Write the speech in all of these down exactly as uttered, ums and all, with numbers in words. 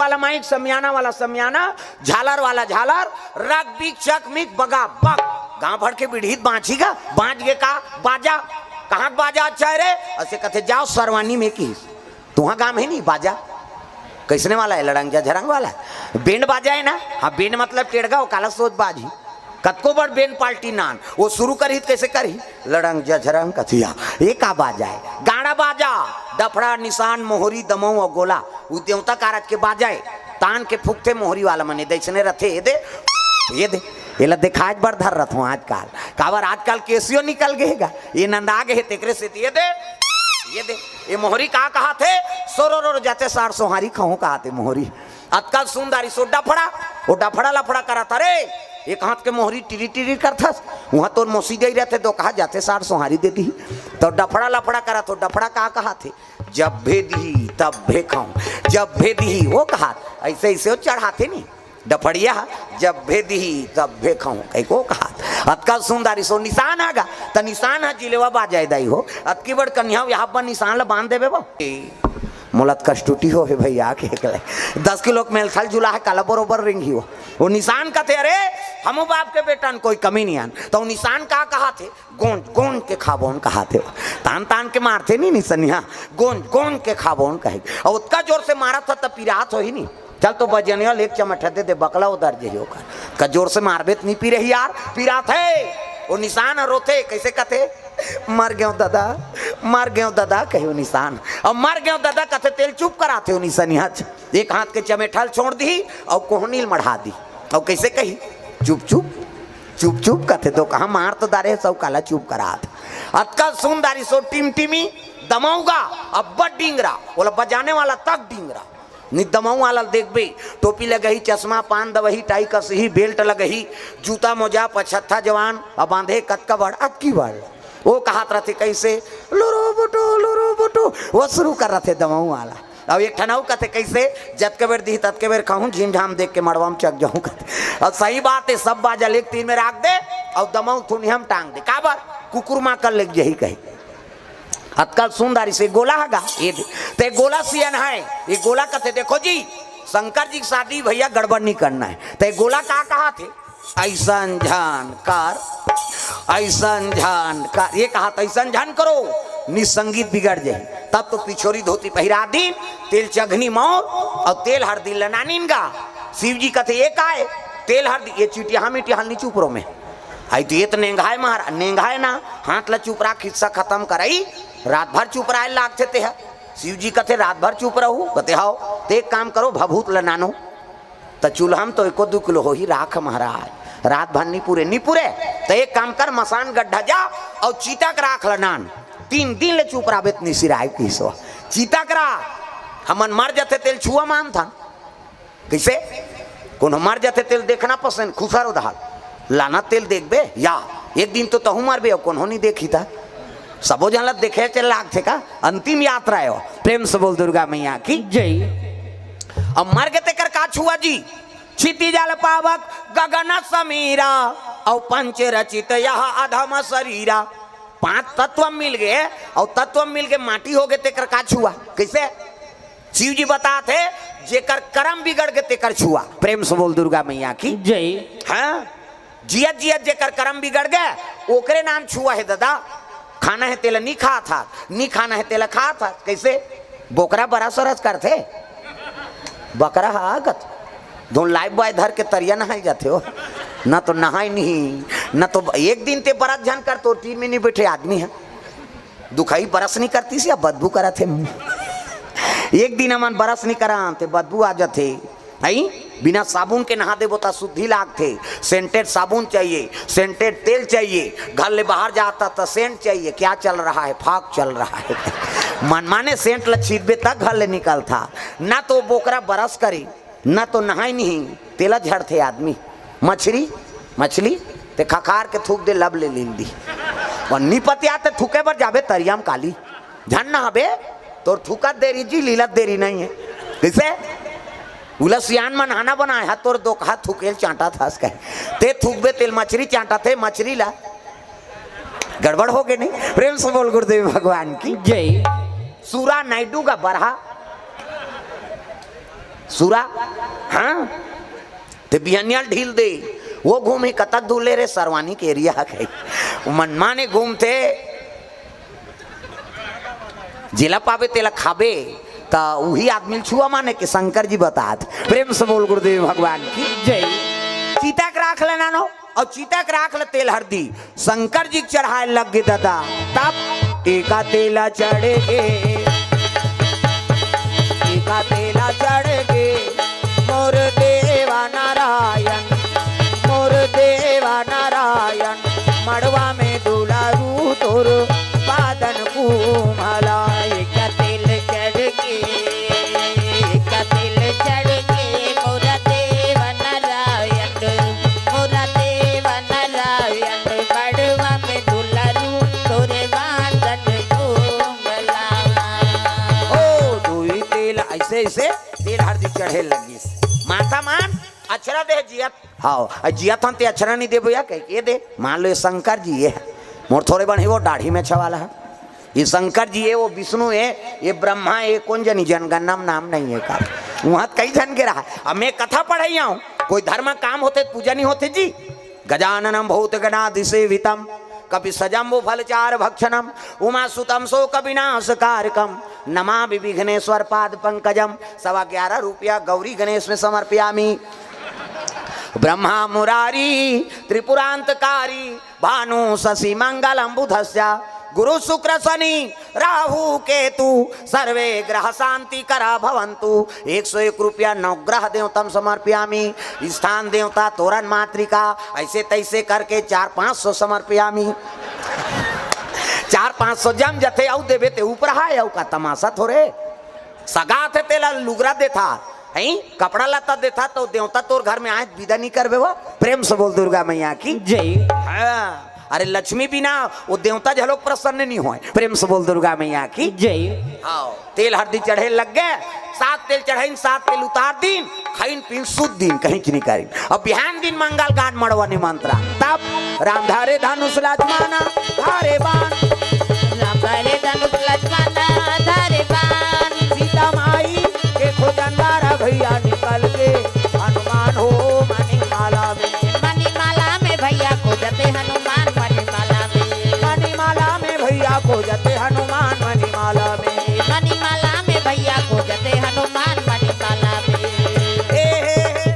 वाला माइक, समियाना वाला समियाना, झालर वाला झालर, रग बिक चक मिक बगा बग। गांव भर के बिढ़ीत बांची गा, बांच गे का बाजा। कहाँ के बाजा अच्छा है रे? असे कथे, जाओ सरवानी में की। तुहा गांव है नहीं बाजा? कैसने वाला है? लड़ंग झझरंग वाला है। बैंड बाजा है ना? हाँ, बैंड मतलब टेड़गा, वो काला सोच बाजी। कतको बड़ बेन पार्टी नान, वो शुरू करही त कैसे करही? लड़ंग झझरंग कथिया, ये का बाजा है? गाड़ा बाजा, डफड़ा, निशान, मोहरी, दमऊ और गोला, वो देवता कारज के बाजा है। तान के फूकथे मोहरी वाला मने, दैसने रथे, ये दे, ये दे, ये ला देखाज बर धर रथों आजकल। काबर आजकल केसियो निकल गए गा, ये नंदा गे हे, तेकरे से ये दे, ये दे, ये मोहरी का कहा थे? सोरो रो जाते सार सोहारी खाऊं कहा थे मोहरी। अतका सुंदर इसो डफड़ा, वो डफड़ा लफड़ा करा था रे। एक हाथ के मोहरी टिरी टिरी करथस, वहां तोर मौसी गई रहते तो कहा जाते सार सोहारी दे दी। तो डफड़ा लफड़ा करा तो डफड़ा का कहा थे? जब भे दी तब भे खाऊं, जब भे दी वो कहा। ऐसे ऐसे वो चढ़ाते नहीं डफड़िया, जब भे दी तब भे खाऊं कह को कहा। अतका सुंदर इसो निशान आगा, त निशान है जिलेवा बाजाए दाई हो। अतकी बड़ कन्या यहाँ पर निशान ला बांध देवे बा। मोला त कष्टुटी हो हे भैया के एकले। दस किलो के मेलथल जुला है, काला बरोबर रिंग ही हो। वो निशान कथे, अरे, हमू बाप के बेटन कोई कमी नहीं आन। तो वो निशान का कहा थे? गोंज, गोंज के खाबोन कहा थे। तान, तान के मारथे नहीं निसनिया। गोंज, गोंज के खाबोन कहे। और उतका जोर से मारा था तब पिरात हो ही नहीं। चल तो बजनिया ले एक चमट दे दे, बकला उधर जे हो कर। का जोर से मारबे त नहीं पी रही यार, पिरात है। वो निशान रोथे, कैसे कथे? मर गयो दादा, मर गयो दादा, कहे वो निशान। अब मर गयो दादा कथे तेल चुप कराथे वो निशानिया। एक हाथ के चमेठल छोड़ दी और कोहनील मढ़ा दी। और कैसे कही? चुप चुप, चुप चुप कथे तो कहा मार तो दारे सब काला चुप करात। अतका सुंदर इसो टिमटिमी दमऊगा, अब्बड़ डिंगरा, बोला बजाने वाला तक डिंगरा। नि दमऊ वाला देखबे, टोपी लगही, चश्मा, पान दवही, टाई कसही, बेल्ट लगही, जूता मोजा, पछत्था जवान, अब बांधे कतका बड़, अतकी बड़। वो कहत रथे कैसे, लुरु बुटु, लुरु बुटु, वो शुरू कर रथे दमऊ वाला। अब एक ठन अउ कथे कैसे, जतके बेर दिही ततके बेर खाहूं, झीम झाम देख के मड़वा में चक जाहूं कथे। अब सही बात है, सब बाजा लेके तीन में राख दे, और दमऊ थुनिया में टांग दे, काबर? कुकुर मां कर लेके जही कही। अतका सुंदर इसे गोला हगा, ये दे। ते गोला सियन है, ये गोला कथे, देखो जी, शंकर जी की शादी भैया गड़बड़ नहीं करना है। ते गोला का कहा थे? ऐसन झन कर, ऐसन झन कर, ये कहा था, ऐसन झन करो, नि संगीत बिगड़ जाए। तब तो पिछोरी धोती पहिरा दीन, तेल चघनी मौर और तेल हरदी लनानीन गा। शिव जी कथे, ये का है? तेल हरदी, ये चिटिया मिटिया हल नहीं चुप रो में। आई तो ये तो नेंघाए महाराज, नेंघाए ना, हाथ ला चुप रहा, खिस्सा खत्म करई, रात भर चुप रहा लागथे ते है। शिव जी कथे, रात भर चुप रहू? कथे, हाओ। ते एक काम करो, भभूत लनानो। त चूल्हा में तो एको दू किलो होही राख महाराज, रात भर नी पूरे, नी पूरे। त एक काम कर, मसान गड्ढा जा और चीता के राख ल नान, तीन दिन ले चुप रहा बेतनी सिराय की सो। चीता के राख, हमन मर जथे तेल छुआ मानथन। कैसे? कोनो मर जथे तेल देखना पसंद, खुसर उधार लाना तेल देखबे या एक दिन तो तहू मरबे, कोनो नहीं देखी था। सबो जन ला देखे चल लागथे का? अंतिम यात्रा है वो। प्रेम से बोल दुर्गा मैया की। जय। अब मर गे तेकर का छुआ जी? क्षिति जल पावक गगन समीरा, और पंच रचित यह अधम शरीरा। पांच तत्व मिल गए, और तत्व मिल के माटी हो गए, तेकर का छुआ? कैसे? शिव जी बताते, जेकर कर्म बिगड़ गए तेकर छुआ। प्रेम से बोल दुर्गा मैया की। जय। हाँ, जियत जियत जेकर कर्म बिगड़ गए, ओकरे नाम छुआ है दादा। खाना है तेला नी खात हा, नी खाना है तेला खात हा। कैसे? बोकरा बरा सरस करथे, बकरा हा आगत धुन लाइफ बॉय धर के तरिया नहाए जाथे हो। ना तो नहाए नहीं, ना तो एक दिन ते बरत झन कर, तो टीम में नहीं बैठे आदमी है। दुखई बरस नहीं करती या बदबू करत है। एक दिन हमन बरस नहीं करा ते बदबू आ जाथे। हई, बिना साबुन के नहा देबो त शुद्धि लागथे। सेंटेड साबुन चाहिए, सेंटेड तेल चाहिए, घर ले बाहर जाता त सेंट चाहिए। क्या चल रहा है? फाग चल रहा है। मनमाने सेंट ल छींचबे त घर ले निकलथा, ना तो बोकरा बरस करी, ना तो नहाई नहीं, तेला झड़थे आदमी। मछरी, मछली, ते खखार के थूक दे, लब ले लील दी। और निपतिया ते थूके बर जाबे तरिया म काली। झन नहाबे, तोर थूकत देरी जी, लीलत देरी नहीं है। कैसे? उला सियान मन हाना बनाए हा, तोर दोकहा थूकेल चांटा थास कहे। ते थूकबे तेल मछरी चांटा थे, मछरी ला। गड़बड़ हो गए नहीं? प्रेम से बोल गुरुदेव भगवान की। जय। सूरा नायडू का बरहा। सुरा, हाँ, ते बिहनिया ल ढील दे। वो घूमही कतक दूर ले रे, सरवानी के एरिया ह कही। वो मनमाने घूमथे, जेला पाबे तेला खाबे, त उही आदमी ल छुआ माने के शंकर जी बतात। प्रेम से बोल गुरुदेव भगवान की। जय। चिता के राख ले नानो, अउ चिता के राख ले तेल हरदी शंकर जी के चढ़ाए लग गे ददा। तब एका तेला चढ़ गे, एका तेला चढ़ गे, मोर देवा नारायण, मोर देवा नारायण, मड़वा में दुलारू तोर पादन कुमला। एका तेल चढ़ गे, एका तेल चढ़ गे, मोर देवा नारायण, मोर देवा नारायण, मड़वा में दुलारू तोर पादन कुमला। ओ, दुई तेल ऐसे, ऐसे तेल हरदी चढ़े लगिस। माता मान, अछरा दे जियत। हाँ, अ जियत हन ते अछरा नहीं देबो या कह के दे। मान लो ये शंकर जी ये है, मोर थोरे बन ही वो दाढ़ी में छवाला है। ये शंकर जी ये, वो विष्णु है, ये ब्रह्मा है, ये कौन जनी जनगणना में नाम नहीं है का। वहाँ कई झन के रहा। अब मैं कथा पढ़ाई आऊँ, कोई धर्म काम होथे त पूजा नहीं होथे जी। गजाननम भूत गणाधिसेवितम, कपि सजम्बु फल चार भक्षणम, उमा सुतम शोक विनाश कारकम, नमामि विघ्नेश्वर पाद पंकजम। सवा ग्यारह रुपया गौरी गणेश में समर्पयामी। ब्रह्मा मुरारी त्रिपुरांतकारी, भानु शशि मंगलम बुधस्य, गुरु शुक्र शनि राहु केतु, सर्वे ग्रह शांति करा भवंतु। एक सौ एक रुपया नवग्रह देवतम समर्पयामी। स्थान देवता तोरन मातृका, ऐसे तैसे करके चार पाँच सौ समर्पयामी। चार पाँच सौ जम जथे, अउ देबे ते ऊपर हाय, अउ का तमाशा थोरे। सगा थे तेला लुगरा देथा, हैं? कपड़ा लत्ता देथा, तो देवता तोर घर में आए, विदा नहीं करबे वो। प्रेम से बोल दुर्गा मैया की। जय। हाँ। अरे लक्ष्मी बिना वो देवता झलोक प्रसन्न नहीं होय। प्रेम से बोल दुर्गा मैया की। जय। हाँ, तेल हरदी चढ़े लग गे, सात तेल चढ़ाइन, सात तेल उतार दीन, खाइन पीन सुध दीन, कहीं नहीं करीन। अब बिहान दिन मंगल गान मड़वा निमंत्रण। तब राम धारे धनुष लक्ष्मण धारे बाण, राम धारे धनुष लक्ष्मण धारे बाण। सीता माई के खोजन दारा भैया निकल के हनुमान हो मणिमाला में। मणिमाला में भैया खोजते हनुमान मणिमाला में। मणिमाला में भैया खोजते हनुमान मणिमाला में। मणिमाला में भैया खोजते हनुमान मणिमाला में। हे, हे, हे।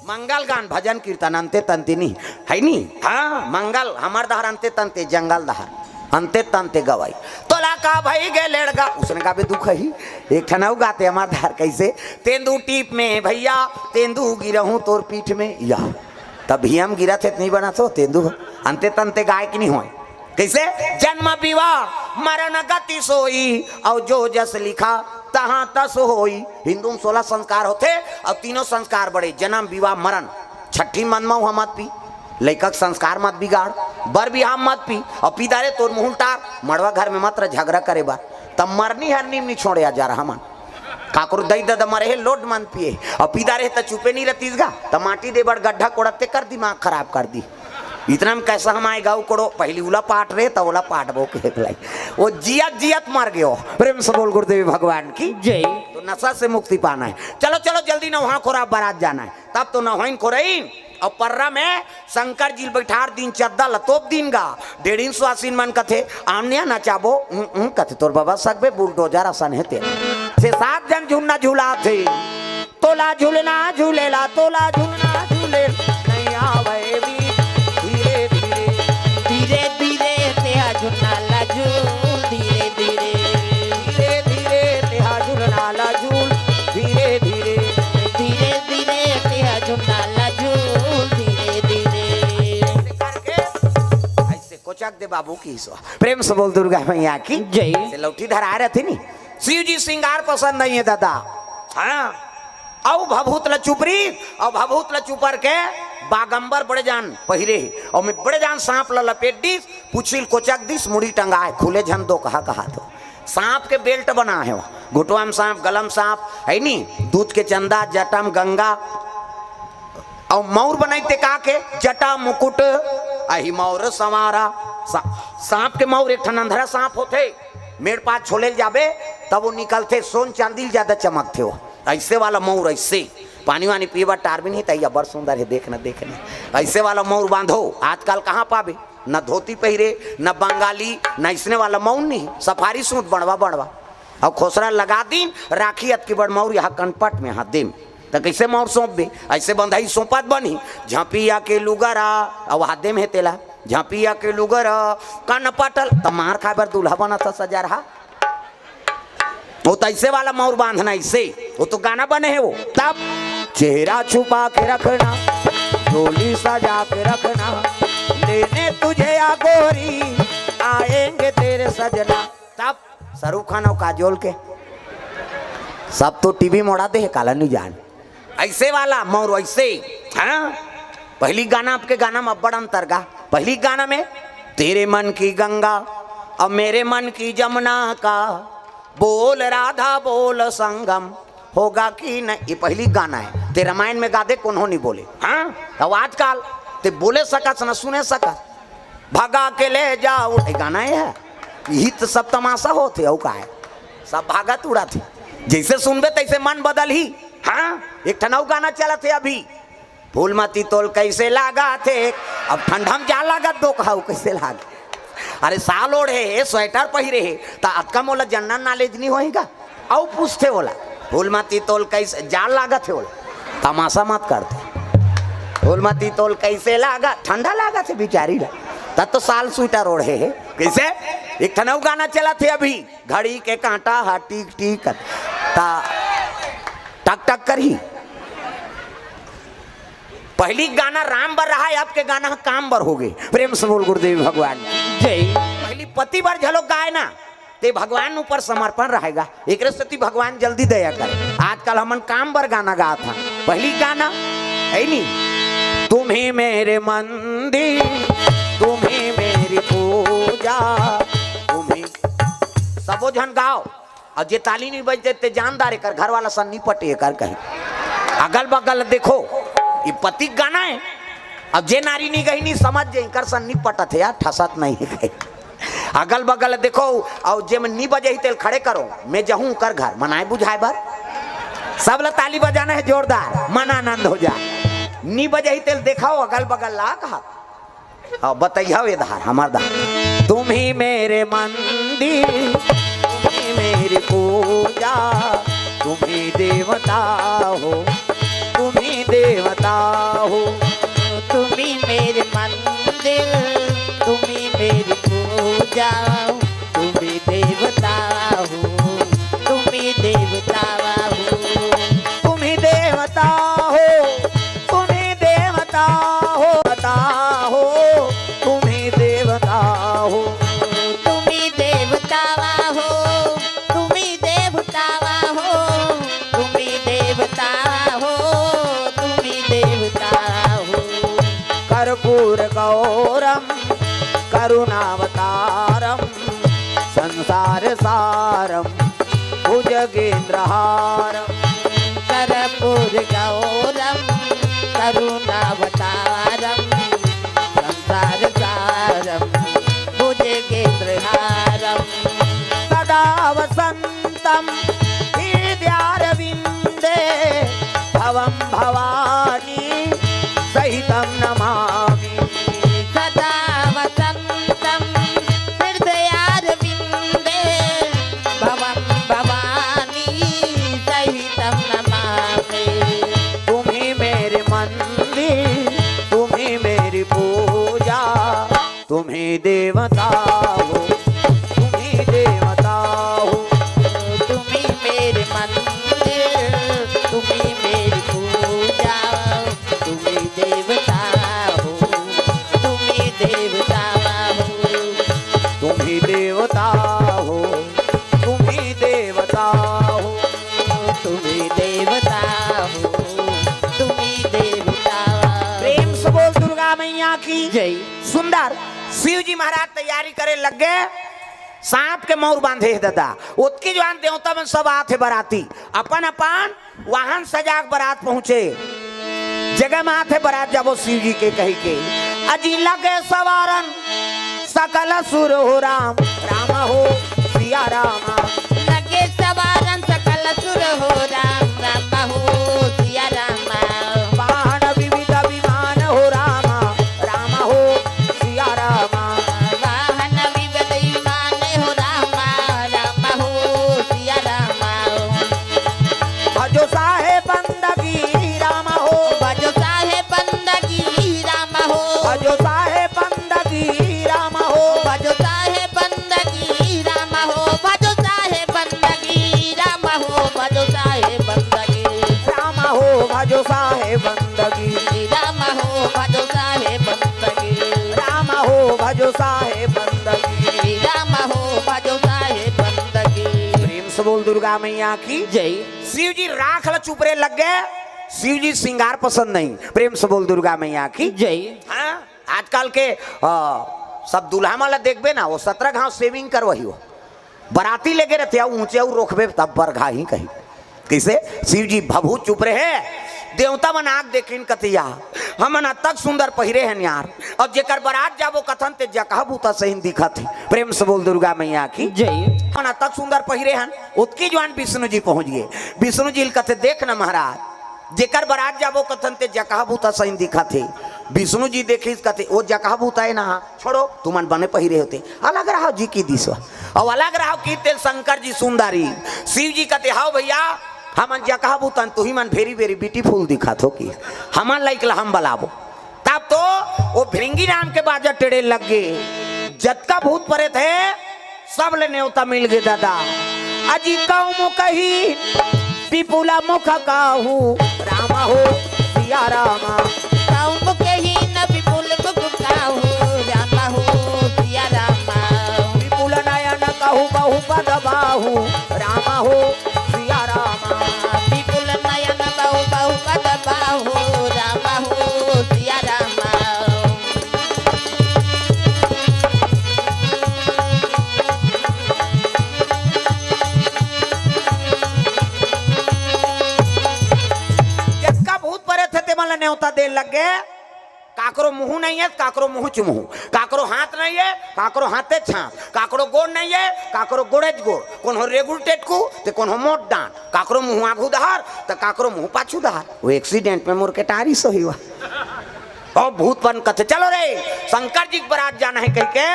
मंगल गान भजन कीर्तन अंते तंते नहीं है नी। हाँ, मंगल हमर दहर अंते तंते जंगल दहर। अंते तंते गवाई। तोला का भई गे लेड़गा, उसने का भी दुख ही। एक ठन अउ गाते हमार धार कैसे, तेंदू टीप में भैया, तेंदू गिरहूं तोर पीठ में। या, तब भी हम गिरत हे, नहीं बना तो तेंदू। अंते तंते गाय की नहीं होय। कैसे? जन्म विवाह मरण गति सोई, और जो जस लिखा तहां तस होई। हिंदू में सोलह संस्कार होथे, और तीनों संस्कार बड़े, जन्म विवाह मरण। छठी मन में मत पी, लइका के संस्कार मत बिगाड़, बर बिहाव मत पी, अउ पी दारे तोर मुहुल टार, मड़वा घर में मत रह झगड़ा करे बर, तब मरनी हरनी में नहीं छोड़े आ जा रहा मन। काकरो दई ददा मरे हे लोट मन पिए, अउ पी दारे त चुपे नहीं रहतीस गा, त माटी दे बर गड्ढा कोड़ते कर दिमाग खराब कर दी। इतना में कैसा हम आए गाँव कोड़ो, पहली उला पाट रे, त ओला पाट बो के लाई। वो जियत जियत मर गयो। प्रेम से बोल गुरुदेव भगवान की। जय। तो नशा से मुक्ति पाना है। चलो चलो जल्दी नौहा खोरा बारात जाना है। तब तो नौहाइन खोरइन अउ पर्रा में शंकर जी ल बैठार दीन, चद्दा ल तोप दीन गा। डेढ़िन सुवासिन मन कथे, "आन्या नचाबो?" "उं, उं," कथे, "तोर बाबा सकबे बुलडोजर असन हे तेला।" छे सात झन झुलना झुलाथे। तोला झुलना झुलेला, तोला झुलना झुलेल, नहीं आवे भी धीरे धीरे। धीरे धीरे तेहा झुलना ला झूल, धीरे धीरे। धीरे धीरे तेहा झुलना ला झूल, धीरे धीरे। धीरे धीरे तेहा झुलना ला झूल, धीरे धीरे। ऐसे करके, ऐसे कोचक दे बाबू की सो। प्रेम से बोल दुर्गा मैया की। जय। से लौठी धरा रहती नी। शिव जी सिंगार पसंद नहीं है दादा। हाँ। अउ भभूत ल चुपरी, अउ भभूत ल चुपर के बागंबर बड़े जान पहिरे हे, अउ मैं बड़े जान सांप ल लपेट दीस, पुछिल कोचक दीस, मुड़ी टंगाए, खुले झन दो कहा कहा तो। सांप के बेल्ट बना हे, घुटवा में सांप, गलम सांप, है नी, दूध के चंदा, जटम गंगा, अउ मौर बनाई ते का के, जटा मुकुट, अहि मौर संवारा। सा-, सांप के मौर एक ठन अंधरा सांप होथे, मेड़ पास छोले ल जाबे, तब वो निकलथे, सोन चांदी ले ज्यादा चमकथे वो। ऐसे वाला मउर, ऐसे पानी वानी पीए बर टार भी नहीं, तैया बड़ सुंदर हे, देख न, देख न। ऐसे वाला मउर बांधो, आजकल कहाँ पाबे? न धोती पहिरे, न बंगाली, न इसने वाला मउर नहीं, सफारी सूट बड़वा बड़वा। अउ खोसरा लगा दिन, राखी अतकी बड़ मउर यहाँ कनपट में, हाँ, देम। त कैसे मउर सौंपबे? ऐसे बंधई सौंपत बनही, झपिया के लुगरा, अउ हाथ देम हे तेला, झपिया के लुगरा, कनपटल, त मार खाए बर दूल्हा बनत ह सजरहा। वो तो ऐसे वाला मउर बांधना, ऐसे। वो तो गाना बने है वो। तब चेहरा छुपा के रखना, डोली सजा के रखना, लेने तुझे या गोरी, आएंगे तेरे सजना। तब शाहरुख खान अउ काजोल के सब तो टीवी मोड़ा दे हे, काला नहीं जान। ऐसे वाला मउर ऐसे, हाँ? पहली गाना, आपके गाना में अब्बड़ अंतर गा। पहली गाना में तेरे मन की गंगा और मेरे मन की जमुना का, बोल राधा बोल संगम होगा कि नहीं, ये पहली गाना है। ते रामायण में गा दे, कोनो नहीं बोले, हाँ? अब आजकल ते बोले सकस न सुने सकस, भगा के ले जाओ, ये गाना है। यही तो सब तमाशा होथे, अउ का है? सब भागत उड़त हे। जैसे सुनबे तैसे मन बदलही। हाँ, एक ठन अउ गाना चलत हे अभी, फूलमती तोल कैसे लागत हे। अब ठंडा में जा लागत दो कहू कैसे लाग। अरे साल ओढ़े हे, स्वेटर पहिरे हे, त अतका मोला जनरल नॉलेज नहीं होही का? अउ पूछथे ओला, फूलमती तोल कैसे जा लागत हे ओला? तमाशा मत करते। फूलमती तोल कैसे लागत, ठंडा लागत हे बिचारी ला। तब तो साल स्वेटर ओढ़े हे। कैसे? एक ठन अउ गाना चलत हे अभी, घड़ी के कांटा हा टीक टीक ता टक टक करही। पहली गाना राम बर रहा है, आपके गाना काम बर हो गए। प्रेम से बोल गुरुदेव भगवान की। जय। पहली पति बर झलो गाए ना, ते भगवान ऊपर समर्पण रहेगा। एकरे सेती भगवान जल्दी दया करे। आजकल हमन काम बर गाना गात हन, पहली गाना है नी, तुम ही मेरे मंदिर, तुम ही मेरी पूजा, तुम ही। सबो झन गाओ। अउ जे ताली नहीं बजते ते जानदार एकर घर वाला सन नहीं पटे एकर कहीं। अगल बगल देखो, ये पति गाना है। अब जे नारी नहीं गई नहीं समझ जे एकर सन नहीं पटत हे यार, ठसत नहीं है। अगल बगल देखो, अउ जे में नहीं बजे ही तेल खड़े करो, मैं जाहूं कर घर मनाए बुझाए बर। सब ला ताली बजाना है जोरदार, मन आनंद हो जाए। नहीं बजे ही तेल देखाओ अगल बगल ला कहा। हाँ, बतैया वे धार, हमार धार। तुम ही मेरे मंदिर, तुम ही मेरी पूजा, तुम ही देवता हो, तुम ही देवता हो। तुम ही मेरे मंदिर, तुम ही मेरी पूजा, तुम ही देवता हो, तुम ही देवता हो। तुम ही देवता हो, तुम ही देवता हो, देवता हो, तुम ही देवता हो। तुम ही देवता हो, तुम ही देवता हो, तुम ही देवता हो, तुम ही देवता हो। कर्पूर गौरम करुणावतारम संसार सारम भुजगेंद्रहारम। कर्पूर गौरम करुणावतारम संसार सारम भुजगेंद्रहारम। सदा वसंतम हृदयारविंदे भवम भवानी सहितं नमामि। सदा वसन्तं हृदयारविन्दे भवं भवानी सहितं नमामि। तुम ही मेरे मंदिर, तुम ही मेरी पूजा, तुम ही देवता हो, तुम ही देवता हो। तुम ही मेरे मंदिर, तुम ही मेरी पूजा, तुम ही देवता हो, तुम ही देवता हो। तुम ही देवता हो, तुम ही देवता हो, तुम ही देवता हो, तुम ही देवता हो। प्रेम से बोल दुर्गा मैया की जय। सुंदर शिव जी महाराज तैयारी करे लग गए, सांप के मौर बांधे हे ददा। ओतकी जवान देवता मन सब आथे बराती, अपन अपन वाहन सजा के बरात पहुंचे। जगह में आथे बरात जाबो शिव जी के कही के। अजी लगे सवारन सकल सुर हो राम, राम हो सिया रामा। लगे बोल दुर्गा मैया की। जय। शिव जी राख ल चुपरे लग गए। शिव जी श्रृंगार पसंद नहीं। प्रेम से बोल दुर्गा मैया की। जय। हाँ, आजकल के आ, सब दूल्हा मन ला देखबे ना, वो सत्रह घाव सेविंग करवही हो। बराती लेगे रहते, अउ ऊंचे अउ रोकबे तब बरघा ही कही। कइसे? शिव जी भभूत चुपरे हे। देवता मन आग देखिन कतिया, हमन अतक सुंदर पहिरे हन यार, अउ जेकर बरात जाबो कथन ते जकहा भूता सहिन दिखत हे। प्रेम से बोल दुर्गा मैया की। जय। हमन अतक सुंदर पहिरे हन। उतकी जुवान विष्णु जी पहुंच गए। विष्णु जी ल कथे, देख न महाराज, जेकर बरात जाबो कथन ते जकहा भूता सहिन दिखत हे। विष्णु जी देखिस कथे, ओ जकहा भूता हे ना, छोड़ो, तुमन बने पहिरे होते, अलग रहो जी की दिसवा। अउ अलग रहो की तेल शंकर जी सुंदरी। शिव जी कथे, हाव भैया, हमन जकहा भूतन, तुही मन very very beautiful दिखत हो की, हमन लाइक ला हम बलाबो। तब तो वो भृंगी नाम के बाजा टेढ़े लग गए। जतका भूत प्रेत हे, सब ले नेवता मिल गे दादा। अजी कहूँ मुखहीन विपुल मुख कहूँ, राम हो सिया राम। कहूँ मुखहीन विपुल मुख कहूँ, राम हो सिया राम। विपुल नयन कहूँ बहु पद बाहु, राम हो सिया राम। विपुल नयन बहु बहु पद बाहु, राम हो सिया राम। जतका भूत प्रेत हे, तेमन ला नेवता दे लग गे। काकरो मुंह नहीं है, काकरो मुंह चुमुह, काकरो हाथ नहीं है, काकरो हाथे छाप, काकरो गोड़ नहीं है, काकरो गोड़े च गोड़, कोनो रेगुल टेटकू, ते कोनो मोट डांट, काकरो मुंह आगू दहार, ते काकरो मुंह पाछू दहार। वो एक्सीडेंट में मोर के टारी सो ही हुआ। और भूत बन कथे, चलो रे, शंकर जी के बरात जाना है कह के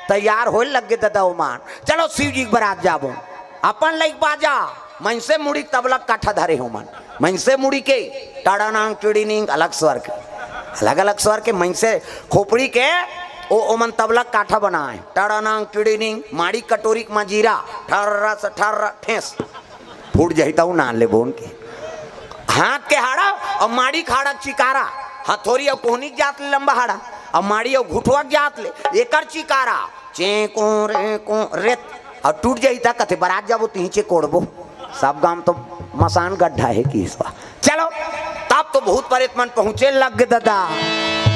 तैयार होए लग गे ददा ओमान। चलो शिव जी के बरात जाबो। अपन लइक बाजा, मनसे मुड़ी तबला काठा धरे हो मन। मनसे मुड़ी के टाड़ानांग टिड़ीनिंग अलग स्वर के, अलग-अलग स्वर के मनसे खोपड़ी के ओ, ओमन तबला काठा बनाए। टाड़ानांग टिड़ीनिंग, माड़ी कटोरी के मजीरा, ठर्रा से ठर्रा ठेस। फूट जाही त उ ना लेबो उनके। हाथ के हाड़ा अउ माड़ी के हाड़ा चिकारा, हथोरी अउ कोहनी के जात ले लंबा हाड़ा, अउ माड़ी अउ घुटवा के जात ले एकर चिकारा, चें कों रे कों रेत, अउ टूट जाही त कथे बरात जाबो तिही चें कोड़बो। सब गांव तो मसान गड्ढा है कि इस बार। चलो, तब तो भूत प्रेत मन पहुंचे लग गे ददा।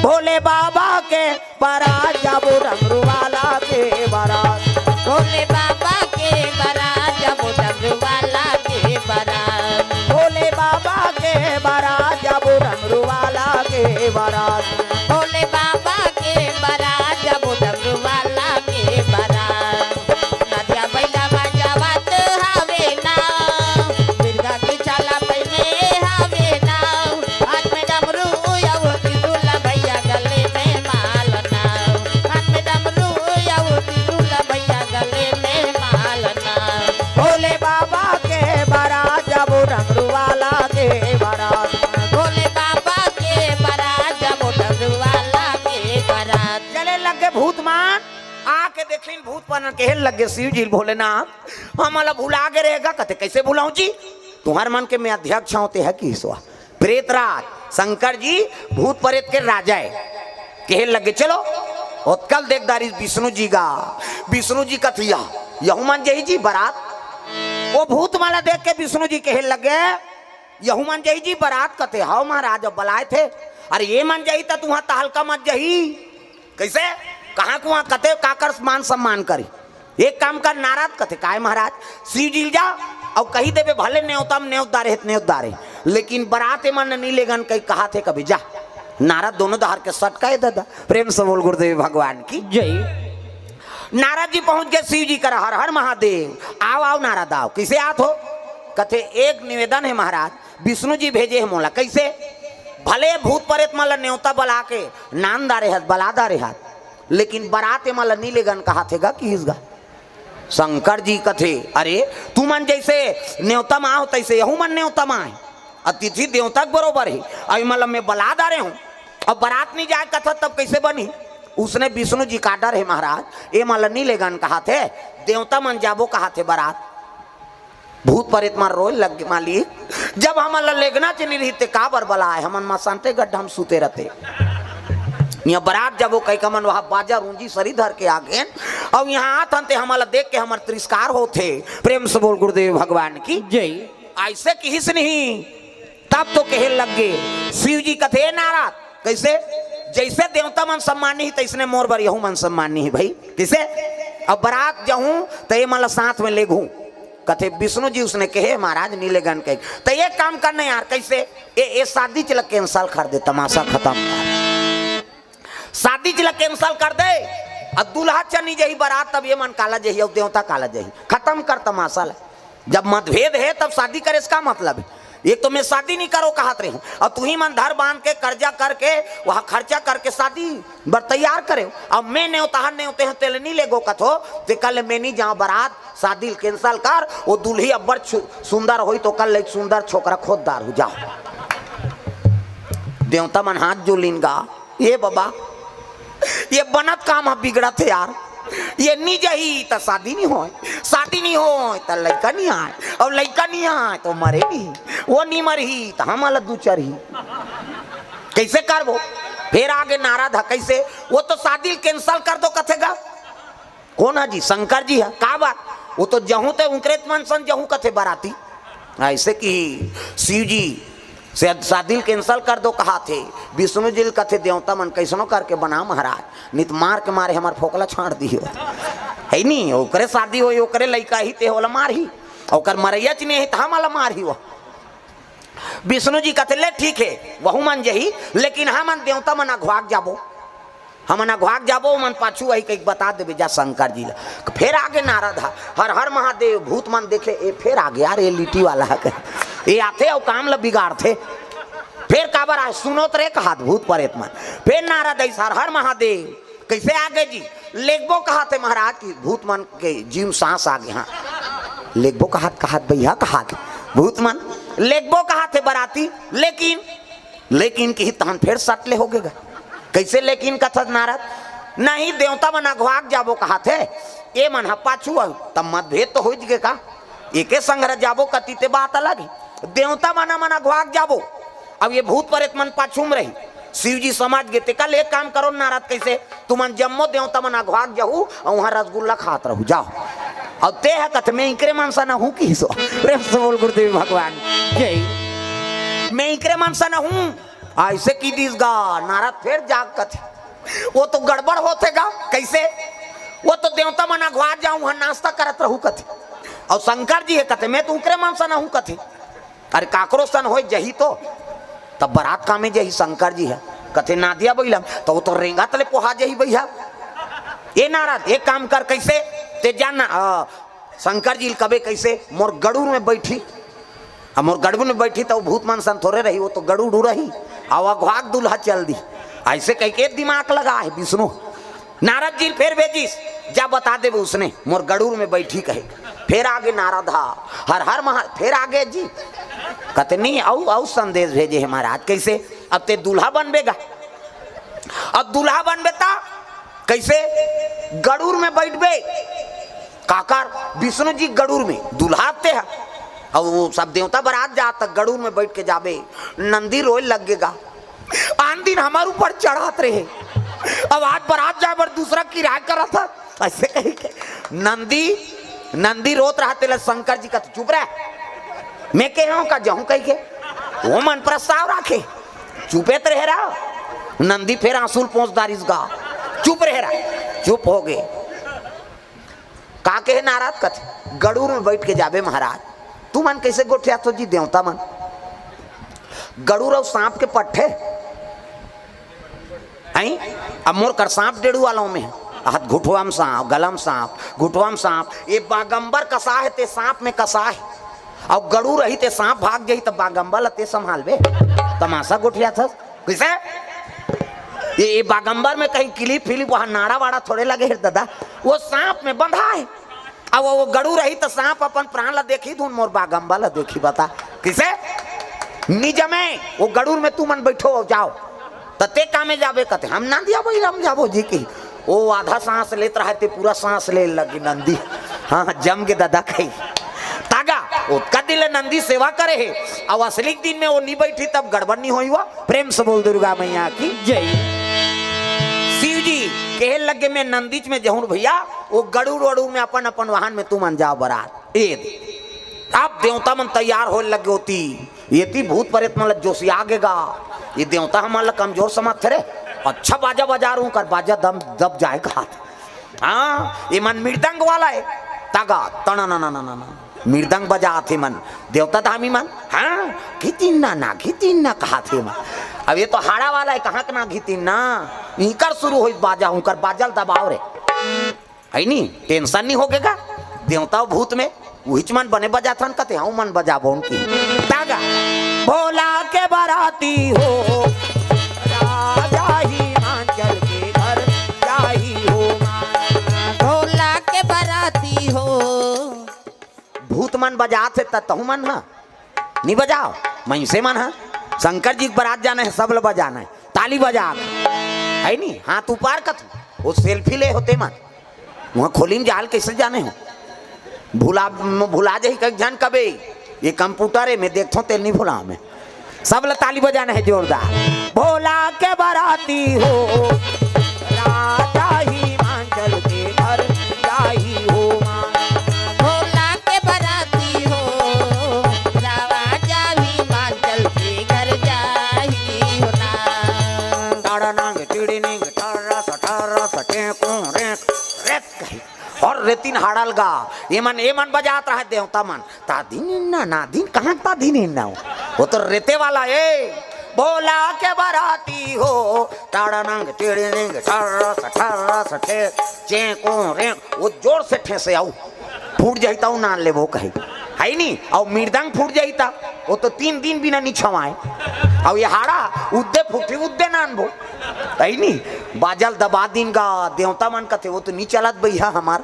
भोले बाबा के बरात जाबो डमरू वाला के बरात। भोले बाबा के बरात जाबो डमरू वाला के बरात। भोले बाबा के बरात जाबो डमरू वाला के बरात। भोले बाबा के बरात जाबो डमरू वाला के बरात। नदिया बइला बजावत हवे ना, मिर्गा के छाला पहिने हवे ना, हाथ में डमरू अउ त्रिशूल भैया गले में माला ना, हाथ में डमरू अउ त्रिशूल भैया गले में माला ना। भोले बाबा के बरात जाबो डमरू वाला के बरात। भोले बाबा के बरात जाबो डमरू वाला के बरात। चले लग गे भूत मन, आके देखिन भूत मन कहे लग गे शिव जी भोलेनाथ, हमन ला भुला गे रहेगा। कथे, कैसे भुलाऊं जी, तुम्हर मन के मैं अध्यक्ष हूं, ते है कि ईश्वर। प्रेतराज शंकर जी भूत प्रेत के राजा है। कहे लग गे, चलो ओतका ल देख डारिस विष्णु जी गा। विष्णु जी कथे, यहू मन जाही जी बरात। वो भूत मन ला देख के विष्णु जी कहे लग गे, यहू मन जाही जी बरात। कथे, हव महाराज, अब बलाए थे। अरे ये मन जाही त तुहा तहलका मच जाही। कैसे? कहाँ कुआं कते काकर मान सम्मान करी। एक काम कर नारद, कथे, काय महाराज, शिव जी ल जा अउ कही देबे, भले नेवता म नेवत डारे हे त नेवत डारे, लेकिन बरात एमन ल नी लेगन कही कहाथे कभी, जा। नारद दोनों डहर के सटकाए ददा। प्रेम से बोल गुरुदेव भगवान की। जय। नारद जी पहुंच गे शिव जी करा, हर हर महादेव। आव आव नारद आव। कइसे आत हो? कथे, एक निवेदन हे महाराज, विष्णु जी भेजे हे मोला। कइसे? भले भूत प्रेत मन ल नेवता बला के नान डारे हस, बला डारे हस, लेकिन बरात एमन ल नी लेगन कहाथे गा किहिस गा। शंकर जी कथे, अरे तुमन जइसे नेवता म आव तइसे यहू मन नेवता म आय, अतिथि देवता के बरोबर हे। अउ एमन ल मैं बला डारे हूं, अब बरात नी जाय कथस तब कइसे बनही? उसने विष्णु जी का डर हे महाराज, एमन ल नी लेगन कहाथे, देवता मन जाबो कहाथे बरात। भूत प्रेत मन रोए लग गे, मालिक, जब हमन ल लेगना च नी रहिस ते काबर बलाय, हमन मसानटे गड्ढा म सुते रहते। इहाँ बरात जाबो कहिके हमन वहाँ बाजा रूंजी सरी धर के आ गेन, अउ इहाँ आत हन ते हमन ला देख के हमर तिरस्कार होथे। प्रेम से बोल गुरुदेव भगवान की। जय। अइसे किहिस नहीं, तब तो कहे लग गे। शिव जी कथे, "ए नारद, कइसे? जइसे देवता मन सम्मानी ही, तइसने मोर बर यहू मन सम्मानी ही भई।" कइसे? अब बरात जाहूं त ए मन ला साथ में लेगहूं। कथे, "विष्णु जी उसने कहे महाराज नी लेगन कहे।" त एक काम करना यार, कइसे? ए, ए शादी चला cancel कर दे, तमाशा खतम कर। शादी चला cancel कर दे। अब दूल्हा चनी जही बरात, तब ए मन काला जही अउ देवता काला जही। खतम कर तमाशा ला। जब मतभेद हे तब शादी करे से का मतलब हे? एक तो मैं शादी नहीं करो कहत रही हूँ, अउ तुही मन धर बांध के कर्जा करके वहाँ खर्चा करके शादी बर तैयार करे हो। अब मैं नेवताहर नेवते हूँ, तेल नहीं लेगो कथो, ते कल मैं नहीं जाओ बरात, शादी cancel कर। वो दुल्ही अब्बड़ छु-, सुंदर होई तो कल एक सुंदर छोकरा खोजदार हो जाओ। देवता मन हाथ जोलिन गा, ए बाबा, ये बनत काम ह बिगड़त हे यार। ये नी जही त शादी नी होय, शादी नी होय त लइका नी आय, अउ लइका नी आय त मरे नी, वो नी मरही त हमन ला दू चरही। कइसे करबो? फेर आगे नारद ह, कइसे? वो तो शादी cancel कर दो कथे गा। कोन ह जी? शंकर जी ह। का बात? वो तो जहूं ते उंकरे मन सन जहूं कथे बराती। अइसे कि शिव जी से शादी ल cancel कर दो कहाथे, विष्णु जी ल कथे देवता मन कइसनो करके बना महाराज, नित मार के मारे हमर फोकला छाड़ दियो। हे नी, ओकरे शादी होई, ओकरे लइका ही ते ओला मारही, ओकर मरैया च नहीं है त हमला मारही वो। विष्णु जी कथे, "ले ठीक हे, वहू मन जही, लेकिन हमन देवता मन अघवाक जाबो, हमन अघवाक जाबो, ओमन पाछू वही कहिके बता देबे जा शंकर जी ला।" फेर आगे नारद ह, "हर हर महादेव।" भूत मन देखे, "ए फेर आगे यार, ए लिट्टी वाला ह, ए आथे अउ काम ला बिगाड़थे।" फेर काबर आए, सुनोत रे कहात भूत परेत मन। फेर नारद अइस, "हर हर महादेव।" कइसे आगे जी? "लेगबो कहाथे महाराज कि भूत मन के जीव सांस आगे।" हाँ, लेगबो कहात, कहात भैया कहात भूत मन लेगबो कहाथे बराती, लेकिन, लेकिन किही तहन फेर सट ले होगे गा। कइसे लेकिन कथस नारद? "नहीं, देवता मन अघवाक जाबो कहाथे, ए मन ह पाछू अउ तब मतभेद तो होइच गे का? एके संघरा जाबो कती ते बात अलग हे। देवता मन, मन अघवाक जाबो, अब ये भूत परेत मन पाछू म रही।" शिव जी समझ गे, "ते कल एक काम करो नारद, कइसे? तुमन जम्मो देवता मन अघवाक जाहू अउ उहाँ रसगुल्ला खात रहू, जाओ।" अब ते ह कथे, "मैं इंकरे मन सन हूँ किहिस ओ।" प्रेम से बोल गुरुदेव भगवान। जय। "मैं इंकरे मन सन हूँ।" अइसे कि दिस गा, नारद फेर जाग कथे, "वो तो गड़बड़ होथे गा।" कइसे? "वो तो देवता मन अघवाक जाहू, उहाँ नाश्ता करत रहू कथे, अउ शंकर जी हे कथे, मैं तो उंकरे मन सन हूँ कथे।" अरे काकरो सन होय जही तो, तब बरात कामे जही शंकर जी ह। कथे, "नादिया बइलम।" त वो तो रेंगत ले पोहा जही भैया। "ए नारद, एक काम कर, कइसे? ते जान ना, अ, शंकर जी ल कबे कइसे, मोर गड़ूर में बइठी, अब मोर गड़ूर में बइठी त वो भूत मन सन थोरे रही, वो तो गड़ूर उड़ही, अउ अघवाक दूल्हा चल दी।" अइसे कहिके दिमाग लगा हे विष्णु। नारद जी ल फेर भेजिस, "जा बता देबे उसने, मोर गड़ूर में बइठी कहे।" फेर आगे नारद ह, "हर हर महा-," फेर आगे जी, कथे, "नहीं, अउ, अउ संदेश भेजे हे महाराज।" कइसे? "अब ते दूल्हा बनबे गा, अब दूल्हा बनबे त कइसे? गड़ूर में बइठबे।" काकर? विष्णु जी गड़ूर में, दूल्हा ते ह। अउ वो सब देवता बरात जात, गड़ूर में बइठ के जाबे, नंदी रोए लग गे गा। आन दिन हमर ऊपर चढ़त रहे, अब आज बरात जाए बर दूसरा किराया करत ह, अइसे कहिके नंदी, नंदी रोत रहा, तेला शंकर जी कथे, "चुप रह, मैं कहे हूँ का जाहूँ कहिके?" वो मन प्रस्ताव राखे, "चुपे त रहे रहा।" नंदी फेर आंसू ल पोंछ डारिस गा, "चुप रहे रहा।" चुप होगे। का कहे नारद? कथे, "गड़ूर में बइठ के जाबे महाराज।" तुमन कइसे गोठियाथो जी देवता मन? गड़ूर अउ सांप के पट्ठे? हैं? अब मोर कर सांप डेड़ू वालों में, हाथ घुटवा म सांप, गला म सांप, घुटवा म सांप, ये बागंबर कसा हे ते सांप में कसा हे। अउ गड़ूर रही ते सांप भाग जाही त बागंबर ल ते संभालबे? तमाशा गोठियाथस। कइसे? ये, ये बागंबर में कहीं किलिप फिलिप, वहाँ नाड़ा वाड़ा थोड़े लगे हे दादा, वो सांप में बंधा हे। अब वो गड़ूर रही त सांप अपन प्राण ला देखही धुन मोर बागंबर ला देखही, बता। कइसे? निजमे, वो गड़ूर में तुमन बइठो अउ जाओ। त ते कामे जाबे कथे, "हम नंदिया बइला म जाबो जी" कही। वो आधा सांस लेत रहा ते पूरा सांस ले लगी नंदी। हाँ, हाँ, जम गे दादा कही। तागा, ओतका दिन ले नंदी सेवा करे हे, अउ असली दिन में वो नी बइठी तब गड़बड़ नी होई हुआ। प्रेम से बोल दुर्गा मैया की जय। कहे लगे, मैं नंदीच में जहूँ भैया, वो गरुड़ वरुड़ में अपन अपन वाहन में तुमन जाव बरात। ए दे। अब देवता मन तैयार होए लगे होती, एती भूत प्रेत मन ल जोशिया गे गा, ये देवता हमन ल कमजोर समझथे रे। अच्छा बाजा बजा रहूं, कर बाजा दम दब जाए कहाथे। हाँ, ये मन मृदंग वाला है, तागा तना ना ना ना ना ना ना, मृदंग बजाथे मन। देवता धामी मन, हाँ, घितिन ना ना घितिन ना कहाथे मन। अब ये तो हाड़ा वाला है, कहाँ के ना घितिन ना, इकर शुरू होई बाजा, उकर बाजा ल दबाव रे। है नी, टेंशन नहीं होगे गा। देवता भूत में उहिच मन बने बजाथन कथे, हाँ मन बजाबो उनकी। तागा, भोला के बराती हो, राजा हिमाचल के घर जाही हो। भोला के बराती हो। भूत मन बजात हे त तहू मन ह नी बजाव। मइनसे मन ह शंकर जी के बरात जाना है, सब ल बजाना है, ताली बजा के, है नी, हाथ ऊपर कथू, वो सेल्फी ले होते मन। वहाँ खोली में जाल कैसे जाने हो? भुला, भुला जाही कई झन कबे, ये कंप्यूटर है, मैं देखथों तेल नहीं भुला मैं। सब ल ताली बजाना है जोरदार। भोला के बराती हो, राजा हिमाचल के घर जाही हो माँ। भोला के बराती हो, राजा हिमाचल के घर जाही हो ना। टाड़ा नांग टिड़ी निंग, टारा सा, टारा सा, टें, कों, रें, रेत कही। और रेतिन हाड़ल गा, ये मन, ये मन बजात रहा देवता मन। ता दिन इन्ना, ना दिन, कहाँ ता दिन इन्ना हो? वो तो रेते वाला है। भोला के बराती हो, टाड़ा नांग, टिड़ी निंग, टारा सा, टारा सा, टे, चें, कों, रें, वो जोर से ठेसे आऊ। फूट जाही ताऊ नान लेबो कही। है नी? अउ मृदंग फूट जाही ता, वो तो तीन दिन बिना नी छवाए। अउ ये हाड़ा उद्दे फूटी उद्दे नानबो। है नी? बाजा ल दबा दिन गा, देवता मन कथे, वो तो नी चलत भैया हमार।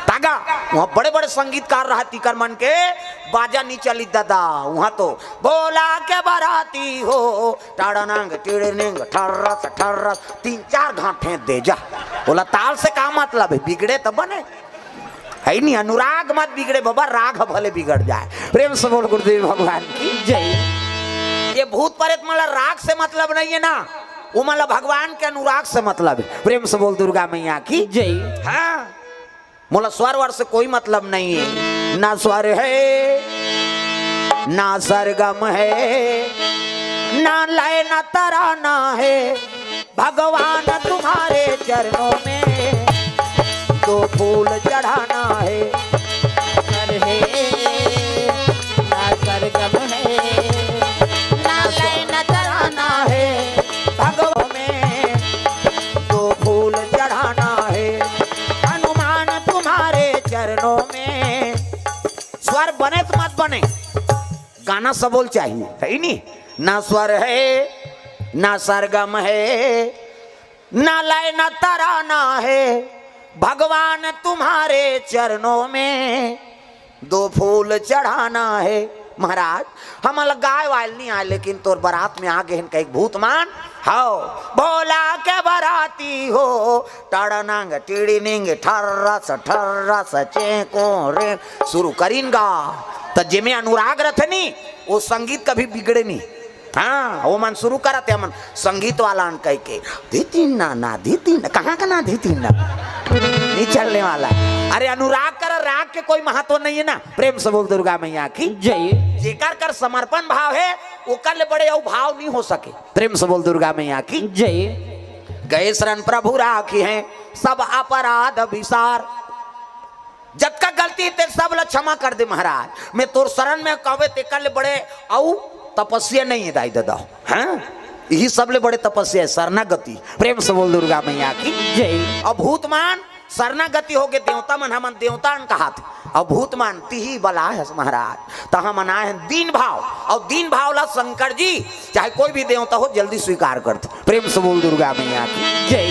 तागा, वहाँ बड़े-बड़े संगीतकार रहा तिकर मन के, बाजा नी चली दादा, वहाँ तो भोला के बराती हो, टाड़ा नांग, टिड़ी निंग, ठर्रस, ठर्रस, तीन चार घाट फेंक दे जा। बोला, ताल से का मतलब है, बिगड़े तो बने। है नी, अनुराग मत बिगड़े बाबा, राग ह भले बिगड़ जाए। प्रेम से बोल गुरुदेव भगवान की जय। ये भूत प्रेत मन ला राग से मतलब नहीं है ना, वो मन ला भगवान के अनुराग से मतलब है। प्रेम से बोल दुर्गा मैया की जय। हाँ, मोला स्वर वर से कोई मतलब नहीं है, ना स्वर है, ना सरगम है, ना लय, ना तराना है। भगवान तुम्हारे चरणों में दो फूल चढ़ाना है। स्वर है, ना सरगम है, ना लय, ना तराना है। भगवान में दो फूल चढ़ाना है। हनुमान तुम्हारे चरणों में। स्वर बने तो मत बने, गाना सबोल चाहिए, है नी? ना स्वर है, ना सरगम है, ना लय, ना तराना है। भगवान तुम्हारे चरणों में दो फूल चढ़ाना है। महाराज, हमन ल गाय वाय ल नी आय, लेकिन तोर बरात में आ गे हन कई भूत मन। हव, भोला के बराती हो, टड़नंग टिड़िनिंग ठर्रस ठर्रस चेंको रे। शुरू करिन गा, त जेमे अनुराग रथे नी, वो संगीत कभी बिगड़े नी। हाँ, वो मन शुरू करत हे, मन संगीत वाला न कह के, "धितिन ना, ना, धितिन ना।" कहाँ का ना धितिन ना? नहीं चलने वाला। अरे, अनुराग कर राग के कोई महत्व नहीं है ना। प्रेम से बोल दुर्गा मैया की जय। जेकर कर समर्पण भाव है, ओकर ले बड़े अउ भाव नहीं हो सके। प्रेम से बोल दुर्गा मैया की जय। गए शरण प्रभु राखी है, सब अपराध विसार। जतका गलती हे, ते सब ला क्षमा कर दे महाराज। मैं तोर शरण में कहवे, तेकर ले बड़े अउ तपस्या नहीं है दाई ददा। हाँ, यही सब ले बड़े तपस्या है, शरणागति। प्रेम से बोल दुर्गा मैया की जय। अब भूत मन शरणागति हो गे, देवता मन हमन देवता अन कहात। अब भूत मन तिही बला है महाराज, त हमन आए हैं दीन भाव, अउ दीन भाव ला शंकर जी चाहे कोई भी देवता हो जल्दी स्वीकार कर दे। प्रेम से बोल दुर्गा मैया की जय।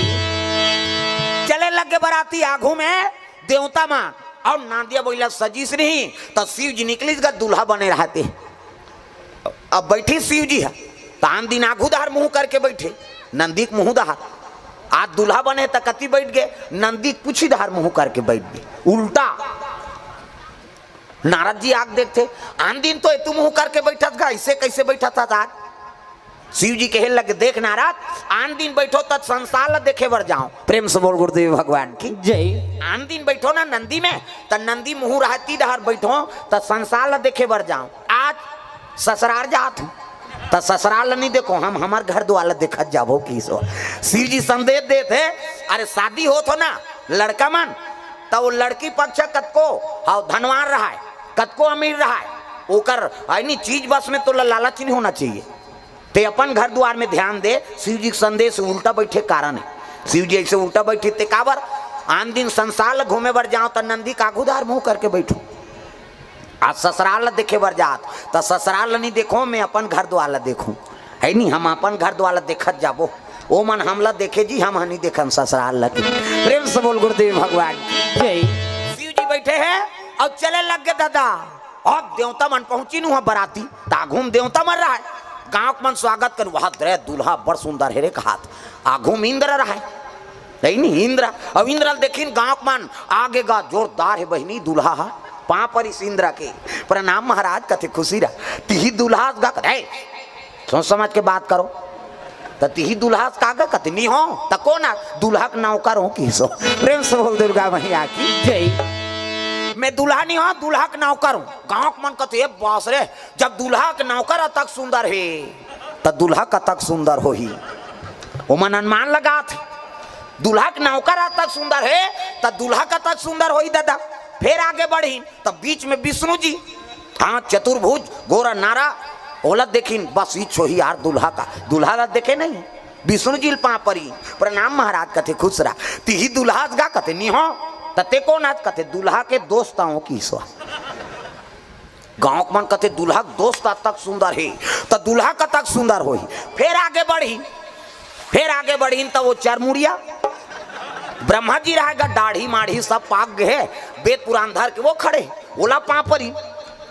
चले लगे बराती आगू में देवता मन, अउ नांदिया बइला सजीस नहीं, त शिव जी निकलिस गा, दूल्हा बने रहते। अब बैठी शिव जी है, त आन दिन आगू डहर मुंह करके बैठे, नंदी के मुंह डहर। आज दूल्हा बने त कति बैठ गे, नंदी के पुछी डहर मुंह करके बैठ गे, उल्टा। नारद जी आग देखते, आन दिन तो एतू मुंह करके बैठत गा, ऐसे कैसे बैठत था आज? शिव जी कहे लगे, "देख नारद, आन दिन बैठो त संसार ल देखे बर जाओ।" प्रेम से बोल गुरुदेव भगवान की। जय। आन दिन बैठो ना नंदी में, त नंदी मुहूं रहती डहर बैठो त संसार ल देखे बर जाओ। आज ससुरार जात हूं, त ससुरार ल नहीं देखो, हम हमर घर दुआर ल देखत जाबो किहिस। शिव जी संदेश देत हे, अरे शादी होत हो ना लड़का मन, त वो लड़की पक्ष कतको, हाँ, धनवान रहाय, कतको अमीर रहाय, ओकर, यानी, चीज बस में तोला लालच नहीं होना चाहिए। ते अपन घर दुआर में ध्यान दे। शिव जी के संदेश उल्टा बैठे कारण हे। शिव जी ऐसे उल्टा बैठे ते काबर? आन दिन संसार ल घूमे बर जाओ त नंदी का आगू डहर मुंह करके बैठो, आज ससुरार ल देखे बर जात, त ससुरार ल नहीं देखो, मैं अपन घर दुआर ल देखूं, है नी? हम अपन घर दुआर ल देखत जाबो, ओ मन हमला देखे जी, हम ह नहीं देखन ससुरार ल के। प्रेम से बोल गुरुदेव भगवान की। जय। शिव जी बैठे हे अउ चले लग गे दादा। अब देवता मन पहुंचिन उहां बराती, त आघू म देवता मन रहाय, गांव के मन स्वागत कर, "वाह रे, दूल्हा बड़ सुंदर हे रे," कहात। आघू म इंद्र रहाय, नहीं, नहीं, इंद्र। अब इंद्र ल देखिन गांव के मन, "आगे गा जोरदार हे बहिनी दूल्हा हा।" पांव परिस इंद्र के, "प्रणाम महाराज," कथे, "खुशी रह।" "तिही दूल्हा गा?" कथे, "ए, सोच समझ के बात करो।" "त तिही दूल्हा का गा?" कथे, "नी हो।" "त कोन आ?" "दूल्हा के नौकर हो किहिस। प्रेम से बोल दुर्गा मैया की। जय। "मैं दूल्हा नी हो, दूल्हा के नौकर हूं।" गांव के मन कथे, "ए बास रे, जब दूल्हा के नौकर अतक सुंदर हे, त दूल्हा कतक सुंदर होही।" ओमन अनुमान लगात हे, दूल्हा के नौकर अतक सुंदर हे, त दूल्हा कतक सुंदर होही दादा। फेर आगे बढ़िन, त बीच में विष्णु जी, हाँ, चतुर्भुज, गोरा नारा, ओला देखिन, बस इच होही यार दूल्हा का, दूल्हा ला देखे नहीं। विष्णु जी ल पांव परी, "प्रणाम महाराज," कथे, "खुश रह।" "तिही दूल्हा हस गा?" कथे, "नी हो।" "त ते कोन हस?" कथे, "दूल्हा के दोस्त आंव किहिस।" गांव के मन कथे, "दूल्हा के दोस्त अतक सुंदर हे, त दूल्हा कतक सुंदर होही।" फेर आगे बढ़िन, फेर आगे बढ़िन, त वो चरमुड़िया ब्रह्मा जी रहाय गा, दाढ़ी माढ़ी सब पाक गे हे, वेद पुराण धर के वो खड़े, ओला पांव परी।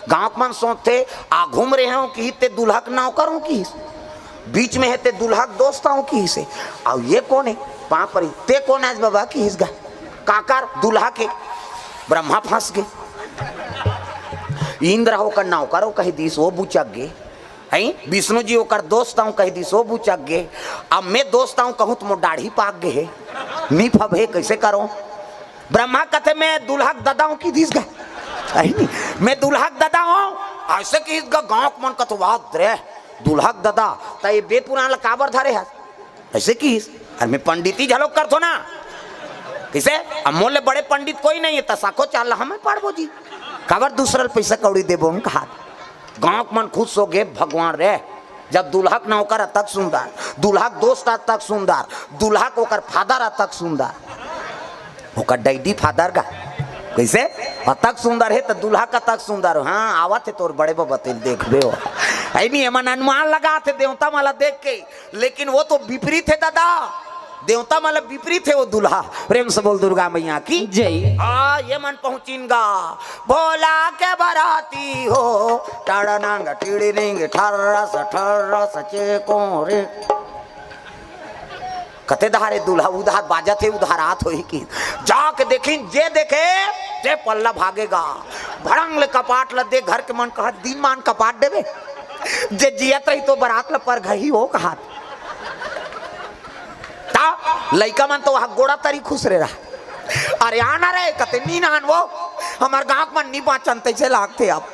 गांव के मन सोचथे, "आघू म रहे हों किहिस ते दूल्हा के नौकर हों किहिस, बीच में हे ते दूल्हा के दोस्त हों किहिस हे, अउ ये कोन हे?" पांव परी, "ते कोन हस बाबा?" किहिस गा, "काकर?" "दूल्हा के।" ब्रह्मा फंस गे। इंद्र ओकर नौकर हों कहि दिस, वो बुचक गे। हैं? विष्णु जी ओकर दोस्त हों कहि दिस, वो बुचक गे। अब मैं दोस्त हों कहूं त मोर दाढ़ी पाक गे हे, नी फबे, कइसे करों? ब्रह्मा कथे, "मैं दूल्हा के ददा हों," किहिस गा। अहि नी, "मैं दूल्हा के ददा हों," अइसे किहिस गा। गांव के मन कथे, "वाह रे, दूल्हा के ददा, त ये वेद पुराण ला काबर धरे हस?" अइसे किहिस। अरे मैं पंडिती घलो करथों ना, कइसे? अब मोर ले बड़े पंडित कोई नहीं हे, त साखोचार ला हमें पढ़बो जी, काबर दूसरा ल पइसा कौड़ी देबो, हम कहा। गांव के मन खुश हो गे, "भगवान रे, जब दूल्हा के नौकर अतक सुंदर, दूल्हा के दोस्त अतक सुंदर, दूल्हा के ओकर फादर अतक सुंदर, ओकर डैडी फादर गा, कइसे अतक सुंदर हे, त दूल्हा के अतक सुंदर हो।" हाँ, आवत हे तोर बड़े बबा, तेल देखबे हो। अहि नी, एमन अनुमान लगात हे देवता मन ला देख के, लेकिन वो तो विपरीत हे दादा, देवता मन ला विपरीत हे वो दूल्हा। प्रेम से बोल दुर्गा मैया की। जय। आ, ये मन पहुंचिन गा, भोला के बराती हो, टड़नंग टिड़निंग ठर्रस ठर्रस चेकों रे। कथे, "दहारे दूल्हा उधार बाजत हे, उधार आत होही कि।" जाके देखिन, जे देखे, ते पल्ला भागे गा। भड़ंग ले कपाट ल दे, घर के मन कहत, "दिन मान कपाट देबे, जे जियत रही तो बरात ल परघही हो," कहात। त लइका मन तो वहां गोड़ा तरी खुसरे रहा। "अरे आना रे," कथे, "नी नान वो, हमर गांव के मन नी बांचन," तइसे लागथे अब।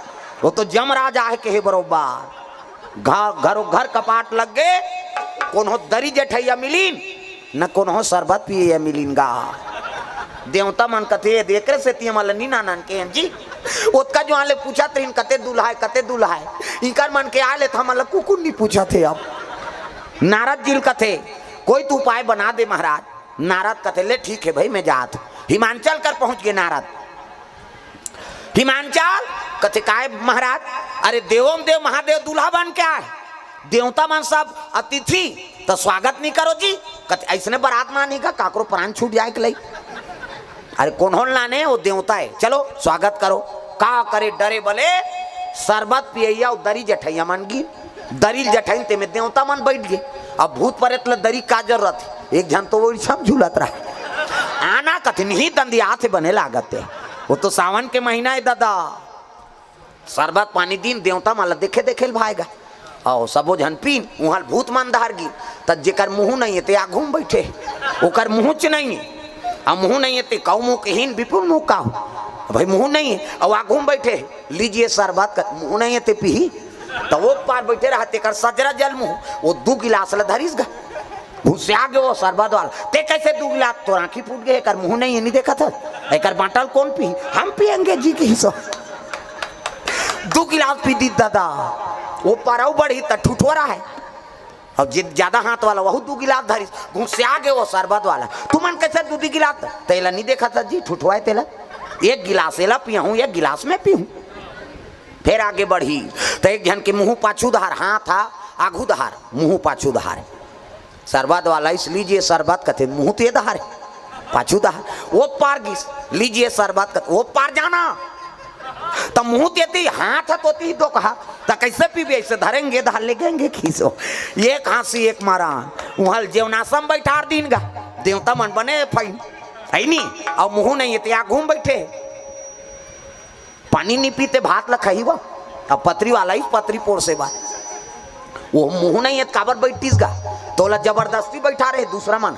वो तो जमराज आहे कहे बरोबर। घ-, घरो घर कपाट लग गे, कोनो दरी जेठइया मिलिन, न कोनो सरबत पियइया मिलिन गा। देवता मन कथे, "ए, एकरे सेती हमन ल नी नानन के हन जी।" ओतका जुआर ले पूछत रहिन, "कते दूल्हा हे, कते दूल्हा हे?" इंकर मन के आय ले त हमन ल कुकुर नी पूछत हे अब। नारद जी ल कथे, "कोई तो उपाय बना दे महाराज।" नारद कथे, "ले ठीक हे भई, मैं जात हूं।" हिमांचल कर पहुंच गे नारद। हिमांचल कथे, "काय महाराज?" "अरे देवों देव महादेव दूल्हा बन के आय, देवता मन सब अतिथि, त स्वागत नी करो जी?" कथे, "अइसने बरात म आनी का, काकरो प्राण छूट जाय के लई?" "अरे कोनो ल लाने, वो देवता हे, चलो स्वागत करो।" का करे, डरे बले सरबत पियइया अउ दरी जेठइया मन गिन, दरी ल जेठइन, तेमे देवता मन बइठ गे। अब भूत परेत ल दरी का जरूरत हे, एक झन तो वो रिछम झूलत रहा। आना कथे, "नी दंदियात हे, बने लागत हे, वो तो सावन के महीना हे दादा।" सरबत पानी दिन देवता मन ल देखे देखे ल भाय गा। अउ सबो झन पीन, उहाँ भूत मन धर गिन। त जेकर मुँह नइ हे, ते आघू म बइठे हे, ओकर मुँहच नइ हे। अउ मुँह नइ हे, ते कउ मुँह के हीन, बिपुल मुँह का हो? भाई, मुँह नइ हे, अउ आघू म बइठे हे, "लीजिए शरबत।" कर मुँह नइ हे, ते पीही? त ओ पार बइठे रहा, तेकर सजरा जल मुँह, ओ दू गिलास ल धरिस गा। घुसिया गे ओ शरबत वाला, "ते कइसे दू गिलास? तोर आँखी फूट गे, एकर मुँह नइ हे, नइ देखत हस? एकर बाँटल कोन पीही? हम पिएंगे जी," किहिस ओ। दू गिलास पी दिस ददा, ओ पार अउ बढ़िस त ठुठोरा हे। अउ जे जादा हाथ वाला, वहू दू गिलास धरिस, घुसिया गे ओ शरबत वाला, "तुमन कइसे दू दू गिलास? तेला नइ देखत हस जी, ठुठोरा हे तेला। एक गिलास एला पियाहूँ, एक गिलास मैं पीहूँ।" फेर आगे बढ़िस, त एक झन के मुँह पाछू डहर, हाथ हा आघू डहर, मुँह पाछू डहर। शरबत वाला आइस, "लीजिए शरबत," कथे, मुँह तो ए डहर हे, पाछू डहर। ओ पार गिस, "लीजिए शरबत," कथे, ओ पार जाना। त मुँह तो एती, हाथ ह तो एती ही दो कहा, त कइसे पीबे? "अइसे धरेंगे, डहर लेगेंगे," किहिस ओ। एक हाँसी, एक मारा, उहाँ ल जेवनासा म बइठार दीन गा। देवता मन बने फइन, हइ नी? अउ मुँह नइ हे, ते आघू म बइठे हे। पानी नइ पीही ते भात ल खाही वो। अब पतरी वाला ही पतरी पोरसे बर। ओ मुँह नइ हे त काबर बइठिस गा? तोला जबरदस्ती बइठारे हे दूसरा मन।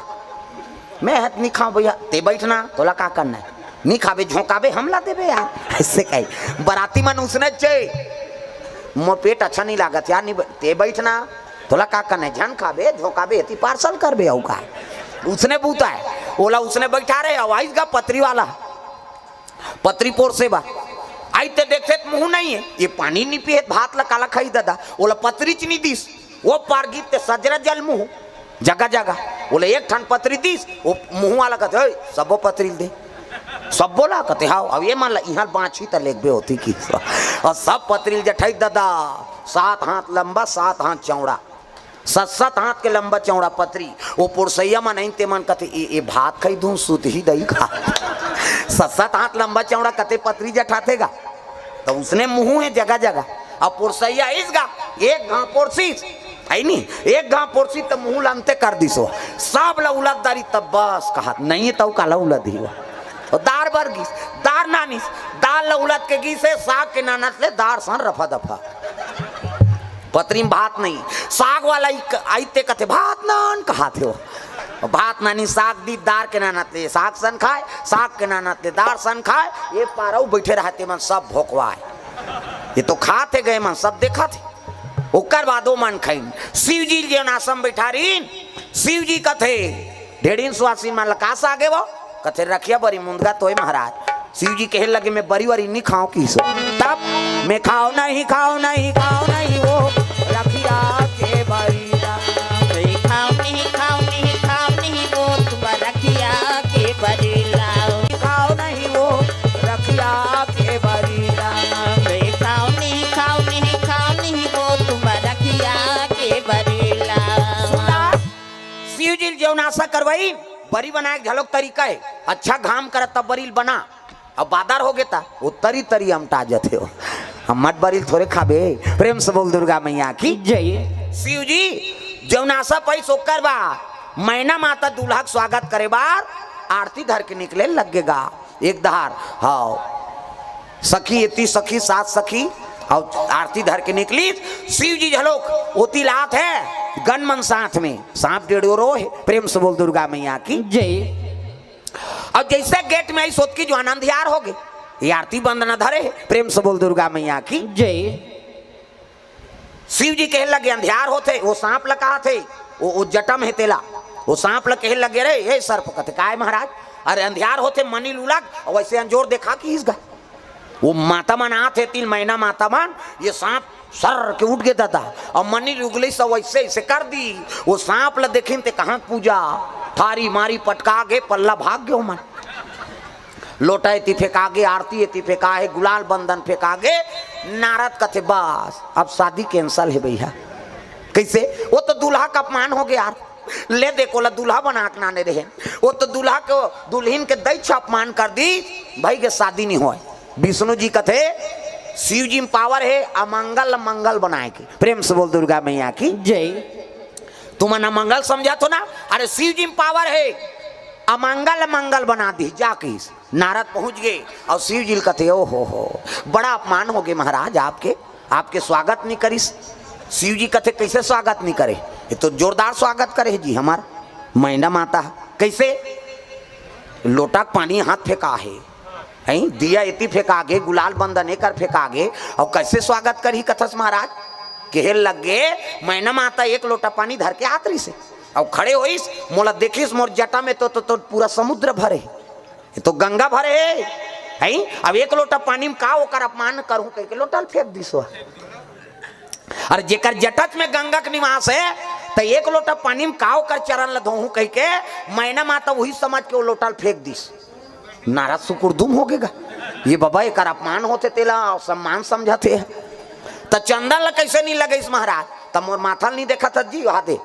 "मैं ह त नइ खाँव भइया, ते बइठ ना, तोला का करना हे? नइ खाबे, झोंकाबे, हमला देबे यार।" अइसे कही। बराती मन उसने चे, "मोर पेट अच्छा नइ लागत यार, नइ ब-, ते बइठ ना, तोला का करना हे? झन खाबे, झोंकाबे, एती पार्सल करबे, अउ का?" उसने बूता हे, ओला उसने बइठारे हे, अउ आइस गा पतरी वाला। पतरी पोरसे बर। आइस ते देखथे त मुँह नइ हे, ए पानी नइ पीहे त भात ल काला खाही ददा, ओला पतरीच नइ दिस। ओ पार गिस ते सजरा जल मुँह, जगह जगह। ओला एक ठन पतरी दिस, ओ मुँह वाला कथे, "ओए, सबो पतरी ल दे।" "सबो ला?" कथे, "हव।" "अब ए मन ला इहाँ बाँचही त लेगबे ओती," किहिस। अउ सब पतरी ल जठाइस ददा, सात हाथ लंबा, सात हाथ चौड़ा। सत सत हाथ के लंबा चौड़ा पतरी। ओ पोरसइया मन आइन, ते मन कथे, "ए, ए भात खाही धुन सुतही दई का?" सत सत हाथ लंबा चौड़ा कते पतरी जठाथे गा। त उसने मुँह हे जगह जगह। अब पोरसइया आइस गा, एक घाँव पोरसिस, हइ नी, एक घाँव पोरसिस त मुँह ल अंते कर दिस ओ। सब ल उलद डारिस, तब बस कहत, "नइ हे तउ काला उलदही ओ।" ओ दार बर गिस, दार नानिस, दार ल उलद के गिस हे, साग के नानत ले दार सन रफा दफा। पतरी म भात नइ, साग वाला ही क-, आइस ते कथे, "भात नान," कहाथे ओ। भात नानिस, साग दिस, दार के नानत ले साग सन खाय, साग के नानत ले दार सन खाय, ए पार अउ बइठे रहय ते मन सब भोकवाय। ए तो खाथे गा ए मन, सब देखथे। ओकर बाद ओ मन खाइन। शिव जी ल जेवनासा म बइठारिन, शिव जी कथे, "ढेड़हिन सुवासिन मन ल का सागे वो?" कथे, "रखिया बरी मुंदगा तोय महाराज।" शिव जी कहे लगे, "मैं बरी वरी नइ खाँव," किहिस ओ। तब, "मैं खाँव नहीं, खाँव नहीं, खाँव नहीं वो रखिया के बरी ला।" "मैं खाँव नहीं, खाँव नहीं, खाँव नहीं वो तुम रखिया के बरी ला।" "खाँव नहीं वो रखिया के बरी ला।" "मैं खाँव नहीं, खाँव नहीं, खाँव नहीं वो तुम रखिया के बरी ला।" सुन ला, शिव जी ल जेवनासा करवइन, बरी बनाय के घलोक तरीका हे। अच्छा घाम करत तब बरी ल बना, अब बादर होगे त ओ तरी तरी अमटा जथे ओ। हम मट बरी ल थोरे खाबे। प्रेम से बोल दुर्गा मैया की। जय। शिव जी जेवनासा पाइस ओकर बाद मैना माता दूल्हा के स्वागत करे बर आरती धर के निकले लगे गा। एक धार, हव, सखी एती सखी, सात सखी, अउ आरती धर के निकलिस। शिव जी घलोक ओती ल आत हे, गन मन साथ में, साँप डेढ़ोरो हे। प्रेम से बोल दुर्गा मैया की। जय। अउ जइसे गेट में आइस ओतकी जुवार अंधियार होगे। ए आरती बंदना धरे हे, प्रेम से बोल दुर्गा मैया की। जय। शिव जी कहे लगे, "अंधियार होथे," ओ साँप ल कहत हे, ओ, ओ जटा म हे तेला, ओ साँप ल कहे लगे, "रे, ए सर्प," कथे, "काय महाराज?" "अरे अंधियार होथे, मनी ल उलग, अउ अइसे अंजोर देखा," किहिस गा। ओ माता मन आत हे, तीन महीना माता मन, ए साँप सर्र के उठ गे ददा, अउ मनी ल उगलिस अउ अइसे, अइसे कर दिस। ओ साँप ल देखिन ते कहाँ पूजा, थारी मारी पटका गे, पल्ला भाग गे ओ मन। लोटा एती फेंका गे, आरती एती फेंका हे, गुलाल बंदन फेंका गे। नारद कथे, "बस, अब शादी cancel हे भइया।" कइसे? ओ तो दूल्हा के अपमान होगे यार। ले देख, ओला दूल्हा बना के लाने रहेन, ओ तो दूल्हा के, दुल्हिन के दई छ अपमान कर दिस, भइगे शादी नइ होय। विष्णु जी कथे, शिव जी म power हे अमंगल ल मंगल बनाय के। प्रेम से बोल दुर्गा मैया की। जय। तुमन अमंगल समझत हो ना? अरे शिव जी म power हे, अमंगल ल मंगल बना दिस, जा किहिस। नारद पहुँच गे अउ शिव जी ल कथे, "ओ हो हो, बड़ा अपमान होगे महाराज आपके, आपके स्वागत नइ करिस।" शिव जी कथे, "कइसे स्वागत नइ करे? ये तो जोरदार स्वागत करे हे जी हमर मैना माता।" कइसे? लोटा के पानी हाथ फेंका हे, हैं? दिया एती फेंका गे, गुलाल बंदन एकर फेंका गे, अउ कइसे स्वागत करही कथस महाराज? कहे लगे, मैना माता एक लोटा पानी धर के आत रहिसे, अउ खड़े होइस, मोला देखिस, मोर जटा में तो, तो, तो पूरा समुद्र भरे हे, ये तो गंगा भरे हे, हैं? अब एक लोटा पानी में का ओकर अपमान करहूं कहिके लोटा ल फेंक दिस। अरे जेकर जटच में गंगा के निवास हे, त एक लोटा पानी में का ओकर चरण ल धोहूं कहिके मैना माता वही समझ के वो लोटा ल फेंक दिस। नारद सुकुरदुम हो गे गा, ये बबा एकर अपमान होथे तेला सम्मान समझत हे। त चंदन ल कइसे नइ लगइस महाराज? त मोर माथा ल नइ देखत हस जी, वहा दे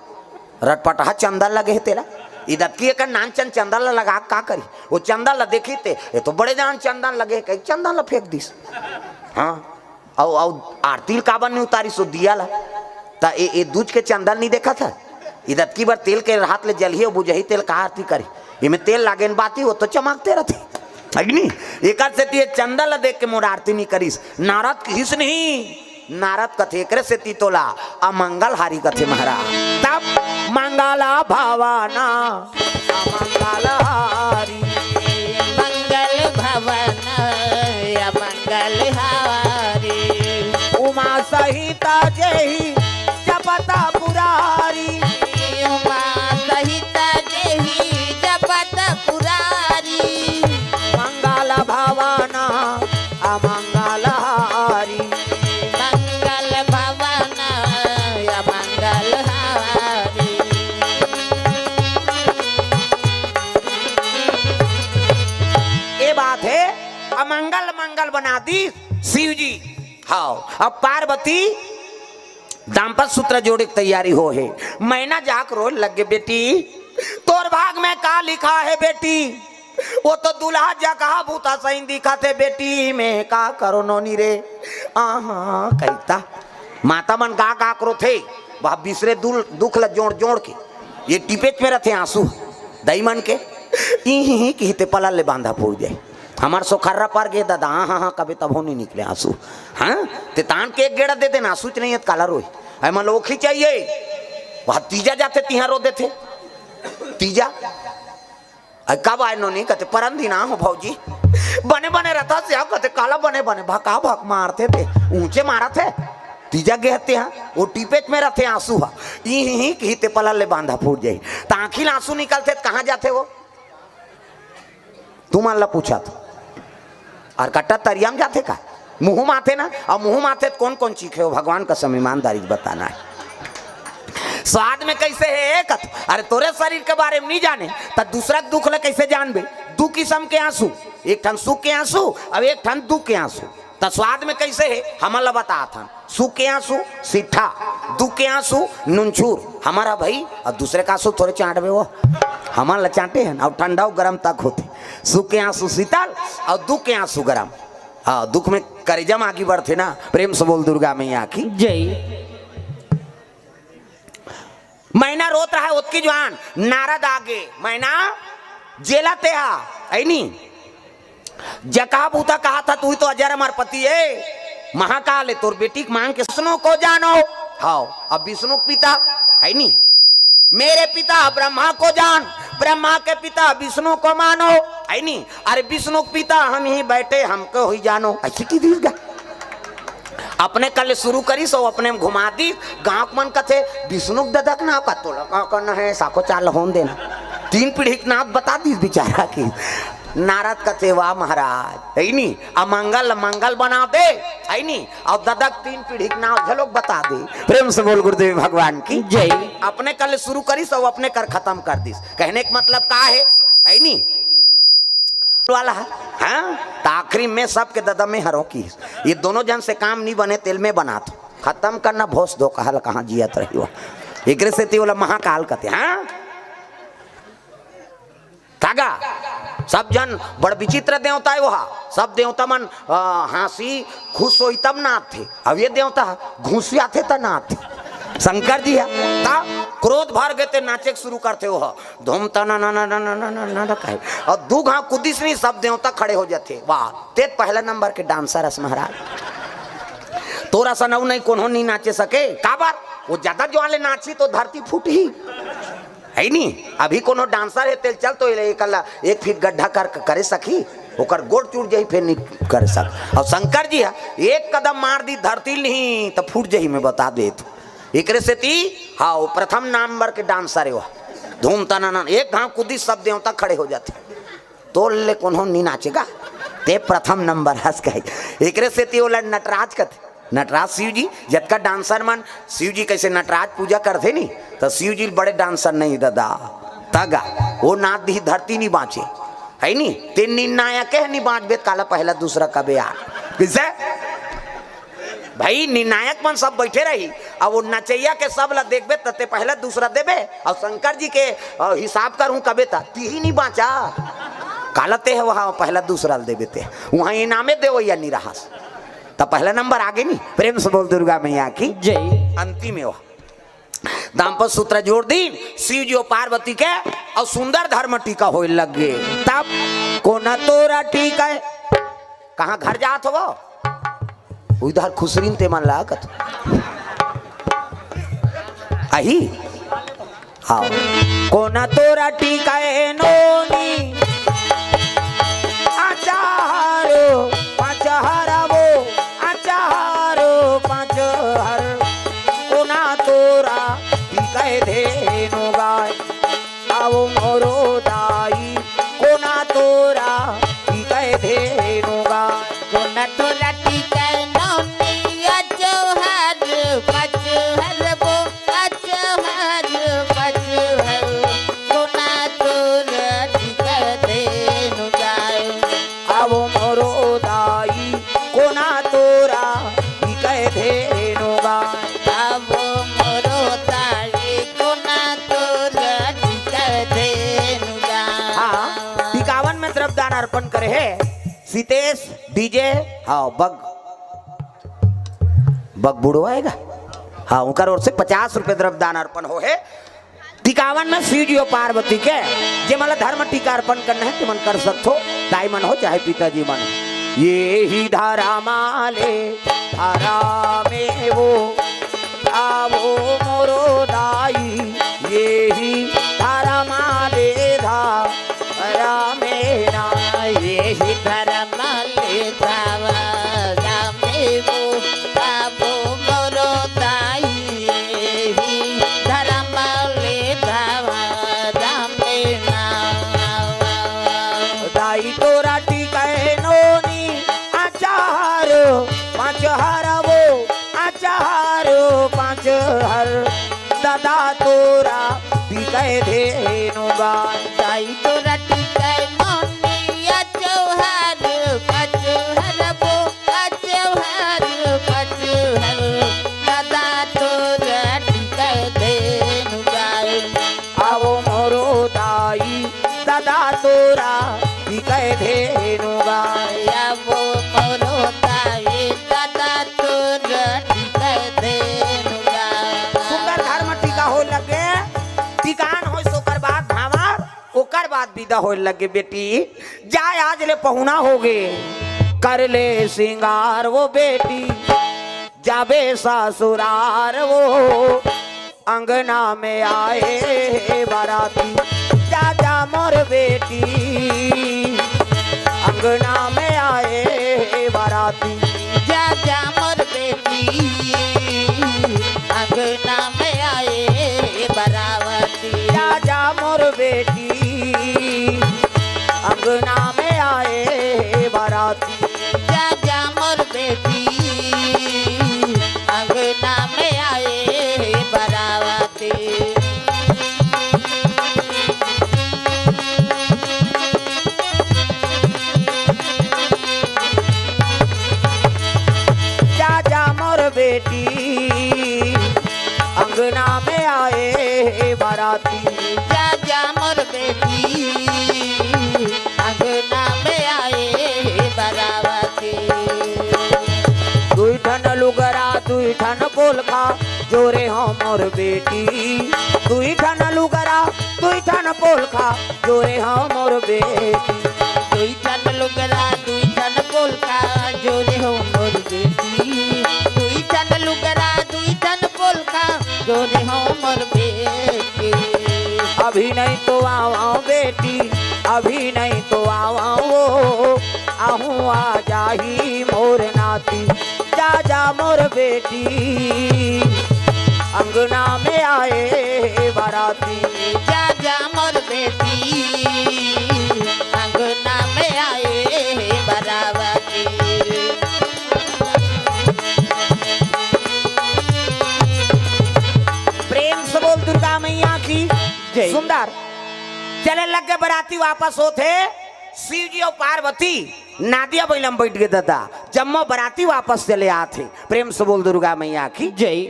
रटपटहा चंदन लगे हे तेला। इदतकी एकर नानचन चंदन ल लगा के का करी? वो चंदन ल देखिस ते, ये तो बड़े जान चंदन लगे हे, कहिके चंदन ल फेंक दिस। हाँ, अउ, अउ आरती ल काबर नइ उतारिस वो दिया ल? त ए, ए दूज के चंदन नइ देखत हस? इदतकी बर तेल के हाथ ले जलही अउ बुझही तेल का आरती करही? एमे तेल लागे न बाती, वो तो चमकते रथे, हे कि नहीं? एकर सेती ये चंदन ल देख के मोर आरती नइ करिस। नारद कहिस नहीं, नारद कथे, एकरे सेती तोला अमंगलहारी कथे महाराज। तब मंगल भवन अमंगलहारी। मंगल भवन अमंगलहारी। उमा सहित जेहि जपत पुरारी। उमा सहित जेहि जपत पुरारी। मंगल भवन अमंगलहारी। मंगल भवन अमंगलहारी। ये बात हे, अमंगल मंगल बना दिस शिव जी। हाँ, अब पार्वती दाम्पत्य सूत्र जोड़े के तैयारी होहे। मैना जाके रोए लगे, "बेटी, तोर भाग में का लिखा हे बेटी? वो तो दूल्हा जकहा भूता सही दिखत हे बेटी, मैं का करों नोनी रे?" आहा, कहिथे। माता मन गा गा के रोथे, वह बिसरे दुल-, दुख ल जोड़ जोड़ के, ये टिपेच में रथे आंसू। दई मन के, ई ही ही कहिथे पलल ले बांधा फूट जाय। हमर सोखर्रा पर गे ददा, हाँ, हाँ, हाँ, कबे तभो नइ निकले आंसू। हाँ, ते तान के एक गेड़ा दे देना, आंसू च नइ हे त काला रोही। अरे मन लोखी चाहिए, वह तीजा जाथे तिहां रो देथे। तीजा, अरे कब आय नोनी? कथे, "परन दिन आ हों भौजी।" "बने बने रथस?" "कथे, काला बने बने, भका भक मारथे ते, ऊंचे मारत हे।" तीजा गे हते हा, वो टिपेच में रथे आंसू हा। ई ही ही कहिथे पलल ले बांधा फूट जाही। त आंखी ले आंसू निकलथे त कहां जाथे वो? तुमन ला पूछत हों। अउ कट्टा तरिया में जाथे का? मुंह म आथे ना, अउ मुंह म आथे त कोन कोन चीखे हो? भगवान कसम ईमानदारी से बताना हे। स्वाद में कइसे हे एक? अरे तोरे शरीर के बारे में नइ जाने त दूसरा के दुख ल कइसे जानबे? दू किसम के आंसू, एक ठन सुख के आंसू अउ एक ठन दुख के आंसू। त स्वाद में कइसे हे, हमन ला बतात हन। सुख के आंसू सिट्ठा, दुख के आंसू नुनछूर। हमर हा भई, अउ दूसरे के आंसू थोरे चांटबे वो। हमन ला चांटे हन, अउ ठंडा अउ गरम तक होथे। सुख के आंसू शीतल अउ दुख के आंसू गरम। हाँ, दुख में करेजा म आगी बरथे ना। प्रेम से बोल दुर्गा मैया की। जय। मैना रोत रहय ओतकी जुवार, नारद आगे, "मैना, जेला तेहा, अइनी। जकहा भूता कहत हस, तू ही तो अजर अमर पति हे, महाकाल हे, तोर बेटी के मांग के विष्णु को जानो।" हव, अब विष्णु के पिता, अइनी, "मेरे पिता ब्रह्मा को जान, ब्रह्मा के पिता विष्णु को मानो।" अइनी, "अरे विष्णु के पिता हम ही बैठे, हमको ही जानो।" अइसे कहि दिस गा। अपने कर ले शुरू करिस अउ अपने में घुमा दिस। गांव के मन कथे, "विष्णु के ददा के नाव का तोला का करना हे, साखो चाल होन देना।" तीन पीढ़ी के नाव बता दिस बिचारा के। नारद कथे, "वाह महाराज, अइनी, अमंगल मंगल बना दे, अइनी, अउ ददा के तीन पीढ़ी के नाव घलोक बता दे।" प्रेम से बोल गुरुदेव भगवान की जय। अपने कर ले शुरू करिस अउ अपने कर खतम कर दिस। कहने के मतलब का हे, अइनी? वाला हे, हाँ? त आखिरी में सबके ददा में हरों किस। ये दोनों जन से काम नइ बने, तेला में बनात हों। खतम करना भोस दो, कहा ल कहां जियत रही हो। एकरे सेती ओला महाकाल कथे, हाँ? त गा, सब जन बड़ विचित्र देवता हे वो हा। सब देवता मन, अ, हांसी, खुश होही तब नाचथे। अब ये देवता घुसियाथे त नाचथे। शंकर जी हे, त क्रोध भर गे ते नाचे के शुरू करथे वो हा। धूम तना ना ना ना ना ना ना ना ना कहे। अउ दू घांव कुदिस नहीं, सब देवता खड़े हो जाथे। वाह, ते पहला नंबर के डांसर हस महाराज। तोर असन अउ नहीं कोनो नहीं नाचे सके। काबर? वो ज्यादा जोर ले नाचही तो धरती फूटही। है नी? अभी कोनो डांसर हे तेला चल तो एक, एक फीट गड्ढा कर, करे सकही, ओकर गोड़ टूट जाही, फेर नहीं करे सक। अउ शंकर जी ह एक कदम मार दी धरती ल नहीं त फूट जाही, मैं बता देत हूँ। एकरे सेती हाँ, वो प्रथम नंबर के डांसर हे वो। धूम तनाना, एक घाव कूदी, सब देवता खड़े हो जाथे। तोर ले कोनो नहीं नाचेगा, ते प्रथम नंबर हस कहे। एकरे सेती ओला नटराज कथे। नटराज शिव जी, जतका डांसर मन शिव जी कइसे नटराज पूजा करथे नी, त शिव जी बड़े डांसर नहीं ददा। तगा, वो नाच दिही धरती नहीं बाँचे, है नी? ते निर्णायक हे नहीं बाँचबे, काला पहला दूसरा कबे यार। कइसे? भाई, निर्णायक मन सब बैठे रही, अब वो नचैया के सब ला देखबे, त ते पहला दूसरा देबे, अउ शंकर जी के, अ, हिसाब करहूँ कबे, त तिही नहीं बाँचा। काला ते ह वहाँ पहला दूसरा ल देबे ते, वहाँ इनामे देवैया नहीं रहस, त पहला नंबर आगे नहीं। प्रेम से बोल दुर्गा मैया की जय। अंतिम हे वो। दाम्पत्य सूत्र जोड़ दीन शिव जी अउ पार्वती के, अउ सुंदर धर्म टीका होए लग गे। तब कोना तोरा टीका हे? कहाँ घर जात हो वो? उधर खुसरिन ते मन ला कत। अही? हाँ। कोना तोरा टीका हे नोनी? अचारो पाँच हरबो, अचारो पाँच हर। कोना तोरा टीका हे धेनु गाय। अउ मोरो दाई, कोना तोरा टीका हे धेनु गाय। कोना तोरा टीका हे नोनी, अचहर पचहर वो, अचहर पचहर। कोना तोरा टीका हे धेनु गाय। अउ मोरो दाई, कोना तोरा टीका हे धेनु गाय। अउ मोरो दाई, कोना तोरा टीका हे धेनु गाय। हाँ, टिकावन में द्रव्यदान अर्पण करे हे सीतेश डीजे। हाँ, बग, बग बुढ़वा आएगा। हाँ, उनकर ओर से पचास रुपये द्रव्यदान अर्पण हो हे। टिकावन में शिव जी अउ पार्वती के, जे मन ला धर्म टीका अर्पण करना हे, ते मन कर सकथो, दाई मन हो चाहे पिताजी मन हो। ये ही धर्म ले धरा में वो, आवो मोरो दाई, ये ही धर्म ले धरा में ना। ये ही धर्म ले धरा में वो, आवो मोरो दाई, ये ही धर्म ले धरा में ना। दाई तोरा टीका हे नोनी, अचार पाँच हरबो, अचार पाँच हर। ददा तोरा टीका हे धेनु गाय। दाई तोरा टीका हे नोनी, अचार पाँच हरबो, अचार पाँच हर। ददा तोरा टीका हे धेनु गाय। अउ मोरो दाई, ददा तोरा टीका हे धेनु गाय। अउ मोरो दाई, ददा तोरा टीका हे धेनु गाय। सुंदर धर्म टीका होए लगे, टिकान होइस ओकर बाद भांवर, ओकर बाद बिदा होए लगे। बेटी, जा आज ले पहुना होगे, कर ले सिंगार वो बेटी, जाबे ससुरार वो। अंगना में आए बाराती, जा जा मोर बेटी। अंगना में आए बाराती, जा जा मोर बेटी। अंगना में आए बाराती, जा जा मोर बेटी। अंगना में आए बाराती, जा जा मोर बेटी। अंगना में आए बाराती। जा जा मोर बेटी, अंगना में आए बाराती। जा जा मोर बेटी, अंगना में आए बाराती। दुई ठन लुगरा, दुई ठन पोलखा, जोरे हो मोर बेटी। दुई ठन लुगरा, दुई ठन पोलखा, जोरे हो मोर बेटी। दुई ठन लुगरा, दुई ठन पोलखा, जोरे हो मोर बेटी। दुई जोरे हो मोर बेटी। अभी नहीं तो आवा बेटी, अभी नहीं तो आवा वो, आहू आ जाही मोर नाती। जा जा मोर बेटी, अंगना में आए बाराती। जा जा मोर बेटी, अंगना में आए बाराती। प्रेम से बोल दुर्गा मैया की जय। सुंदर। चले लग गे बराती, वापस होत हे शिव जी अउ पार्वती नांदिया बइला म बइठ गे ददा। जम्मो बराती वापस चले आत हे। प्रेम से बोल दुर्गा मैया की जय।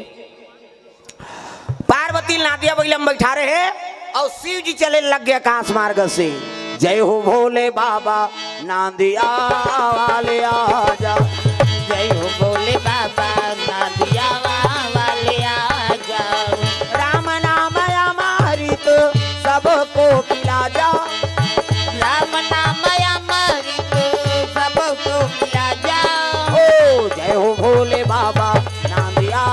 पार्वती नांदिया बइला म बइठारे हे अउ शिव जी चले लग गे आकाश मार्ग से। जय हो भोले बाबा, नांदिया वाले आजा। जय हो भोले बाबा, नांदिया वाले आजा। राम नाम अमृत सबको पिला जा। राम नाम अमृत सबको पिला जा। ओ जय हो भोले बाबा, नांदिया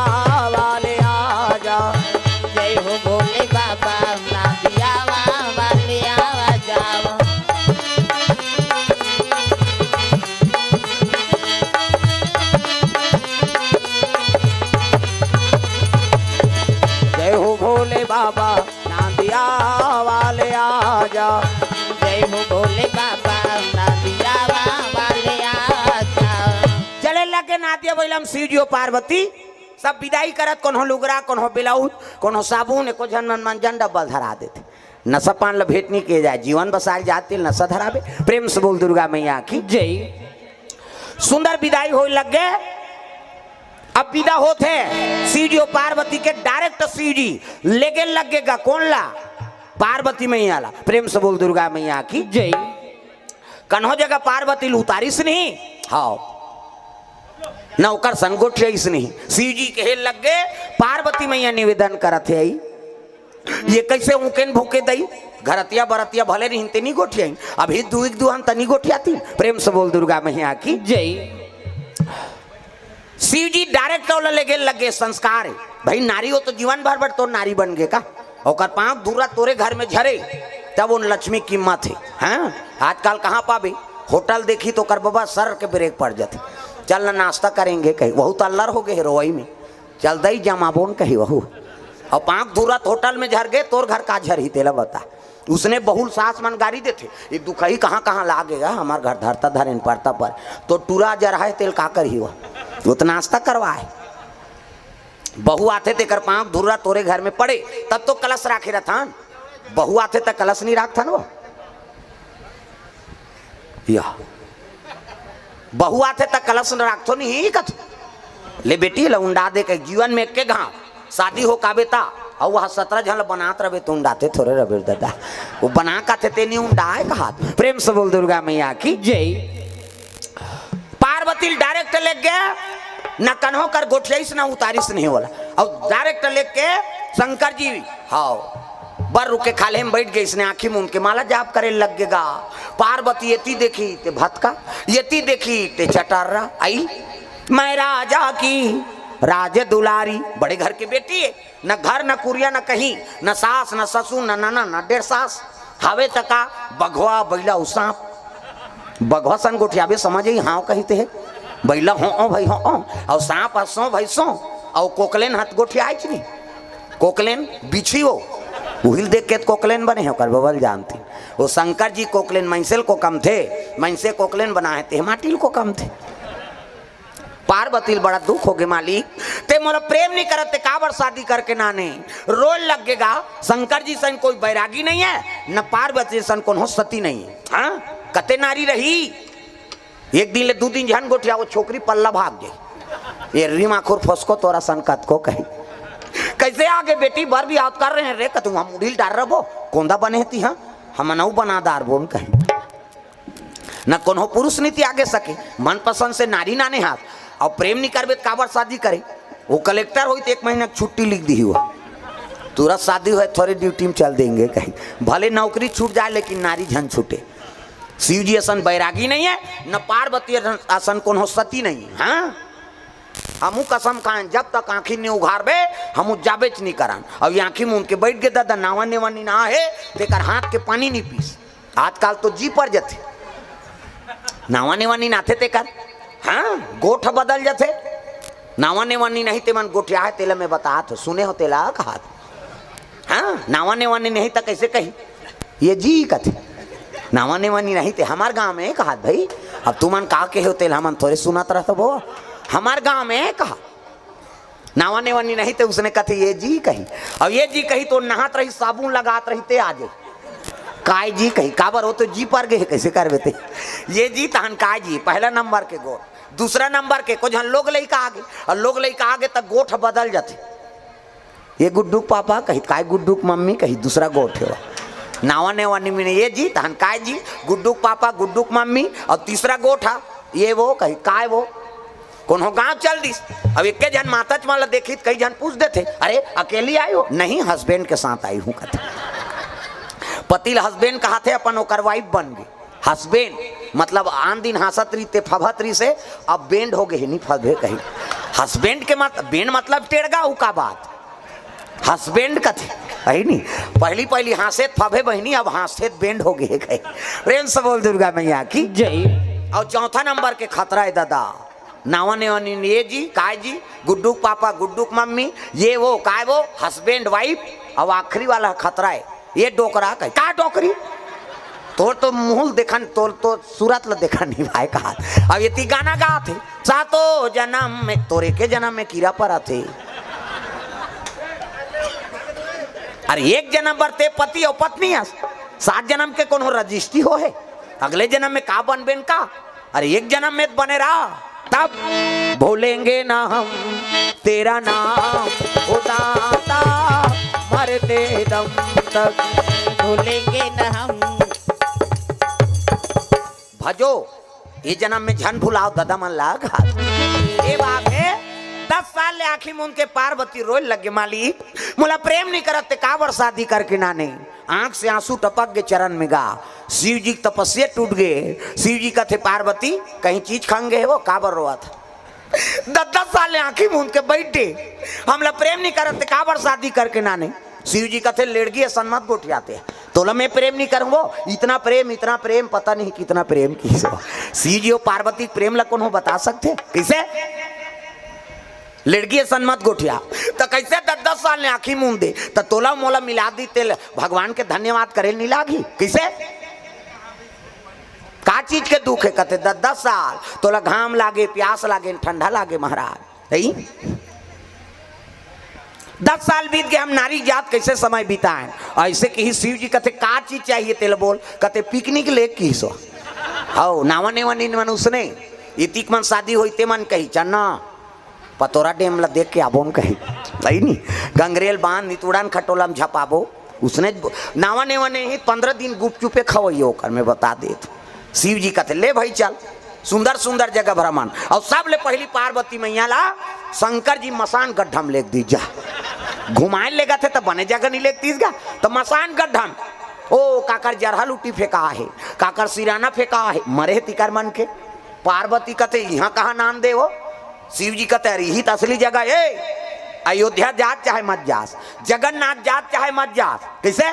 वाले आजा। जय हो भोले बाबा, नांदिया वाले आजा। जय हो भोले बाबा, नांदिया वाले आजा। जय हो भोले बाबा, नांदिया वाले आजा। चले लगे नांदिया बइला म शिव जी अउ पार्वती, सब बिदाई करत, कोनो लुगरा, कोनो ब्लाउज, कोनो साबुन, एको झन मन मंजन डब्बल धरा देथे। नशा पान ल भेंट नइ किए जाए, जीवन बसाए जात तेल नशा धराबे। प्रेम से बोल दुर्गा मैया की जय। सुंदर बिदाई होए लग गे। अब बिदा होत हे शिव जी अउ पार्वती के, direct शिव जी लेगे लग गे गा कोन ला? पार्वती मैया ला। प्रेम से बोल दुर्गा मैया की जय। कन्हो जगह पार्वती ल उतारिस नहीं, हाव, न ओकर संग गोठियाइस नहीं। शिव जी कहे लग गे, पार्वती मैया निवेदन करत हे, आई ये कइसे ऊँकेन भूँके दई? घरतिया बरतिया भले रहिन ते नी गोठियाइन, अभी दुई के दुहन त नी गोठियातिन। प्रेम से बोल दुर्गा मैया की जय। शिव जी direct ओला लेगे लगे, संस्कार हे भाई, नारी हो तो जीवन भर बर तोर नारी बन गे का? ओकर पाँव धूरा तोरे घर में झरे, तब उन लक्ष्मी कीमत हे। हाँ, आजकल कहाँ पाबे? होटल देखी तो ओकर बबा सर के ब्रेक पड़ जाथे। चल ना नाश्ता करेंगे कही, वहू तो अल्लर हो गे हे रोवई में। चल दई जमाबोन कही वहू। अउ पाँव धूरा त होटल में झर गे, तोर घर का झरही तेला बता। उसने बहुल सास मन गारी देथे, ये दुखही कहाँ कहाँ लागे गा, हमर घर धरता धरेन परता पर, तो टूरा जरहा हे तेल का करही वह? वो तो नाश्ता करवाए। बहू आथे तेकर पाँव धूरा तोरे घर में पड़े, तब तो कलश राखे रथन। बहू आथे त कलश नहीं राखथन वो। या बहू आथे त कलश न राखथो नहीं कथ। ले बेटी ल उंडा दे के जीवन में एके घाव शादी हो काबे ता, अउ वह सतरा झन ल बनात रबे त उंडाथे थोरे रबे ददा। वो बना काथे ते नहीं उंडाए कहात। प्रेम से बोल दुर्गा मैया की जय। पार्वती ल direct लेग गे, न कन्हो कर गोठियाइस न उतारिस नहीं वाला, अउ direct लेग के शंकर जी, हाव, बर रुक के खाल्हे में बइठ गे, इसने आँखी मूंद के माला जाप करे लग गे गा। पार्वती एती देखी ते भतका, एती देखी ते चटर्रा। आई मैं राजा की राज दुलारी, बड़े घर के बेटी हे, न घर न कुरिया न कहीं, न सास न ससुर न ननद न डेढ़ सास। हवे त का बघवा बइला अउ सांप। बघवा सन गोठियाबे समझ ही हाव कहिते हे। बइला हो ओ भाई हो ओ, अउ सांप ह सो भाई सो, अउ कोकलेन हत गोठियाइच नहीं। कोकलेन बिछी हो, उहिल देख के त कोकलेन बने हे, ओकर बबल जानती। वो शंकर जी कोकलेन मइनसे ल कोकमथे, मइनसे कोकलेन बनाए ते माटी ल कोकमथे। पार्वती ल बड़ा दुख हो गे, मालिक, ते मोला प्रेम नहीं करत, ते काबर शादी करके नाने? रोए लग गे गा। शंकर जी सन कोई बैरागी नहीं हे, न पार्वती सन कोनो सती नहीं हे। हाँ, कते नारी रही? एक दिन ले दू दिन झन गोठिया, वो छोकरी पल्ला भाग गई। ये रीमा खुर फसको तोरा सन कतको कही। कैसे आगे बेटी बर भी आवत कर रहे हैं रे, कतू हम उड़ील डार रबो, कोंदा बने हती हाँ, हम नऊ बना दार बोल कही। न कोनो पुरुष नहीं त्यागे सके, मनपसंद से नारी नाने हाथ। अउ प्रेम नहीं करबे त काबर शादी करे? वो कलेक्टर होई त एक महीना के छुट्टी लिख दी हुआ, तुरंत शादी होए, थोड़े ड्यूटी में चल देंगे कहीं, भले नौकरी छूट जाए लेकिन नारी झन छूटे। शिव जी असन बैरागी नहीं हे, न पार्वती असन कोनो सती नहीं हे। हाँ, हमू कसम खाएन, जब तक आँखी नी उघारबे, हमू जाबेच नी करन। अउ ये आँखी मूंद के बइठ गे ददा, नावा नेवा नी ना हे, तेकर हाथ के पानी नी पीस। आजकल तो जी पर जथे, नावा नेवा नी नाथे तेकर। हाँ, गोठ बदल जथे। नावा नेवा नी नहीं ते मन गोठिया हे, तेला मैं बतात हो, सुने हो तेला कहात। हाँ, नावा नेवा नी नहीं त कैसे कही? ये जी कथे। नावा नेवा नी नहीं ते हमार गाँव में कहात भाई। अब तुमन का कहे हो तेला हमन थोरे सुनत रहत बो। हमार गाँव में कहा, नावा नेवा नी नहीं ते उसने कथे ये जी कही। अब ये जी कही तो नहात रही, साबुन लगात रही ते आ जाई। काय जी कही, काबर हो तो जी पर गे, कैसे करबे ते? ये जी तहन काय जी, पहला नंबर के गोठ। दूसरा नंबर के कुछ हम लोग लइका आगे, अउ लोग लइका आगे त गोठ बदल जथे। ये गुड्डू के पापा कही, काय गुड्डू के मम्मी कही, दूसरा गोठ हे। नावा नेवा नी मिने, ये जी तहन काय जी, गुड्डू के पापा, गुड्डू के मम्मी, अउ तीसरा गोठ हा, ये वो कही, काय वो? कोनो गाँव चल दिस। अब एके झन माताच मन ला देखी त कई झन पूछ देथे, "अरे, अकेली आई हो?" "नहीं, हस्बैंड के साथ आई हूँ," कथे। पति ला हस्बैंड कहाथे, अपन ओकर वाइफ बन गे। हस्बैंड मतलब आन दिन हाँसत रहिते, फभत रहिसे, अब बैंड हो गे हे, नी फभे कही। हस्बैंड के मत, बैंड मतलब टेड़गा, उ का बात? हस्बैंड कथे, अही नी, पहली पहली हाँसे त फभे बहिनी, अब हाँसे त बैंड हो गे हे कही। प्रेम से बोल दुर्गा मैया की। जय। अउ चौथा नंबर के खतरा हे ददा, नावा नेवा नी, ये जी, काय जी, गुड्डू के पापा, गुड्डू के मम्मी, ये वो, काय वो, हस्बैंड वाइफ, अउ आखिरी वाला खतरा हे, ये डोकरा कही, का डोकरी? तोर तो मुँह ल देखन, तोर तो सूरत ल देखन नी भाई कहात। अब एती गाना गाथे, सातों जनम में, तोर एके जनम में कीरा परत हे। अरे एक जनम बर ते पति अउ पत्नी अस, सात जनम के कोनो रजिस्ट्री हो हे? अगले जनम में का बनबेन का? अरे एक जनम में त बने रहा, तब भूलेंगे ना हम तेरा नाम, ओ दाता, मरते दम तक। भूलेंगे ना हम। भजो, ये जनम में झन भुलाव ददा मन ला घात। ए बाप हे, दस साल ले आँखी मूंद के पार्वती रोए लगे, "मालिक, मोला प्रेम नी करत ते काबर शादी करके नाने?" आँख से आँसू टपक गे, चरण में गा। शिव जी के तपस्या टूट गे। शिव जी कथे, "पार्वती, कहीं चीज खंग गे हे वो, काबर रोवत हे?" दस दस साल ले आँखी मूंद के बइठे, "हमला प्रेम नी करत ते काबर शादी करके नाने?" शिव जी कथे, "लेड़गी असन मत गोठिया ते, तोला मैं प्रेम नी करहूँ वो, इतना प्रेम, इतना प्रेम, पता नहीं कितना प्रेम किहिस हो।" शिव जी अउ पार्वती के प्रेम ला कोनो बता सकथे? कइसे? लेड़गी असन मत गोठिया। त कइसे दस दस साल ले आँखी मूंद दे, त तोला मोला मिला दी, तेल भगवान के धन्यवाद करे नी लागही? कइसे? का चीज के दुख हे? कथे, "दस दस साल तोला घाम लागे, प्यास लागे, ठंडा लागे महाराज।" नहीं? दस साल बीत गे, हम नारी जात कइसे समय बिताएन? अइसे किहिस शिव जी, कथे, "का चीज चाहिए तेला बोल।" कथे, "पिकनिक ले," किहिस हो। हव, नावा नेवा नी मन उसने। इतिक मन शादी होई ते मन कही, "चन्ना, पतोरा डैम ला देख के आबोन," कही। अही नी, गंगरेल बांध, नितुड़न खटोला म झपाबो। उसने ज-, नावा नेवा नहीं, पंद्रह दिन गुपचुपे खवइयो ओकर, मैं बता देत। शिव जी कथे, "ले भाई चल, सुंदर सुंदर जगह भ्रमण।" अउ सबले पहली पार्वती मैया ला शंकर जी मसान गड्ढा म लेग दीस, "जा।" घुमाए लेगथे त बने जगह नी लेग दीस गा, त मसान गड्ढा म। ओ, काकर जरहा लूटी फेंका हे, काकर सिराना फेंका हे, मरे हे तिकर मन के। पार्वती कथे, "इहाँ कहाँ नान दे हो?" शिव जी कथे, "अरे, इही त असली जगह हे। अयोध्या जात चाहे मत जास, जगन्नाथ जात चाहे मत जास, कइसे?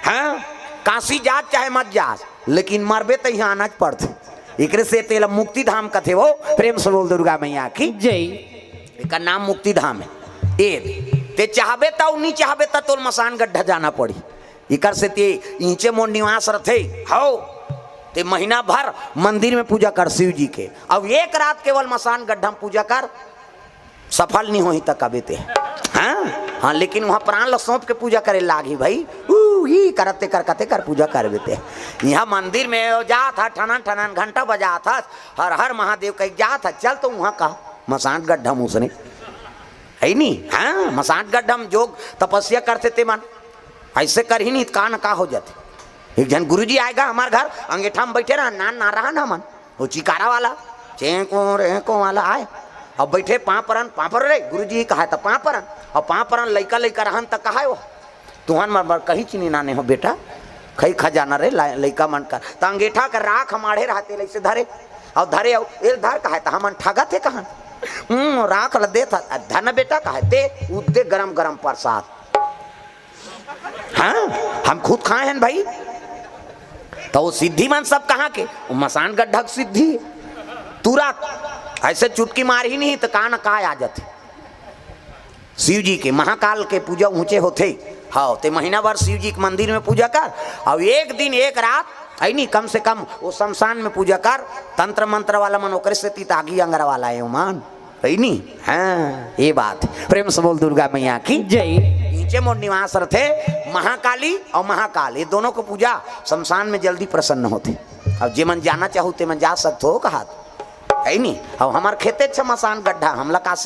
हाँ, काशी जात चाहे मत जास, लेकिन मरबे त इहाँ आना च पड़थे।" एकरे से तेला मुक्ति धाम कथे वो। प्रेम से बोल दुर्गा मैया की। जय। एकर नाम मुक्ति धाम हे। ए, ते चाहबे त अउ नी चाहबे त तोल मसान गड्ढा जाना पड़ही। इकर से ते इहिंचे मोर निवास रथे, हव, ते महीना भर मंदिर में पूजा कर शिव जी के, अउ एक रात केवल मसान गड्ढा म पूजा कर, सफल नी होही त कबे ते। हाँ, हाँ, लेकिन उहाँ प्राण ल सौंप के पूजा करे लागही भाई। ऊ, ई करत ते कर, कते कर पूजा करबे ते। इहाँ मंदिर में जात ह, ठनन ठनन घंटा बजात ह, हर हर महादेव कहि जात ह, चल तो उहाँ का मसान गड्ढा म उसने। हे नी? हाँ, मसान गड्ढा म जोग तपस्या करथे ते मन। अइसे करही नी त का न का हो जाथे। एक झन गुरुजी आय गा हमर घर, अंगेठा म बइठे रहन, नान नान रहन हमन। वो चिकारा वाला, चेंको रेंको वाला आय। अब बइठे पाँव परन, पाँव पर रे, गुरुजी कहाय त पाँव परन। अब पाँव परन लइका लइका रहन त कहाय वो, "तुहन मन बर कहीच नी नाने हो बेटा, खई खजाना रे ला-, लइका मन कर।" त अंगेठा कर राख माढ़े रहते ल अइसे धरे। अउ धरे अउ एल धर कहाय त हमन ठगत हे कहन। हम्म, राख ल देत हस, धन बेटा कहे, दे, उ दे गरम गरम प्रसाद। हाँ, हम खुद खाए हन भाई। त ओ सिद्धि मन सब कहाँ के? ओ मसान गड्ढा के सिद्धि। तुरत अइसे चुटकी मारही नहीं त का न का आ जाथे। शिव जी के महाकाल के पूजा ऊंचे होथे। हव, ते महीना भर शिव जी के मंदिर में पूजा कर, अउ एक दिन एक रात, है नी, कम से कम ओ शमशान में पूजा कर। तंत्र मंत्र वाला मन ओकरे सेती त आगी अंगरा वाला हे ओमन, है नी? हाँ, ये बात। प्रेम से बोल दुर्गा मैया की। जय। नीचे मोर निवास रथे महाकाली अउ महाकाल, ये दोनों को पूजा शमशान में जल्दी प्रसन्न होथे। अब जे मन जाना चाहू ते मन जा सकथो कहात, है नी? अब हमर खेते छ मसान गड्ढा, हमला का सिद्धि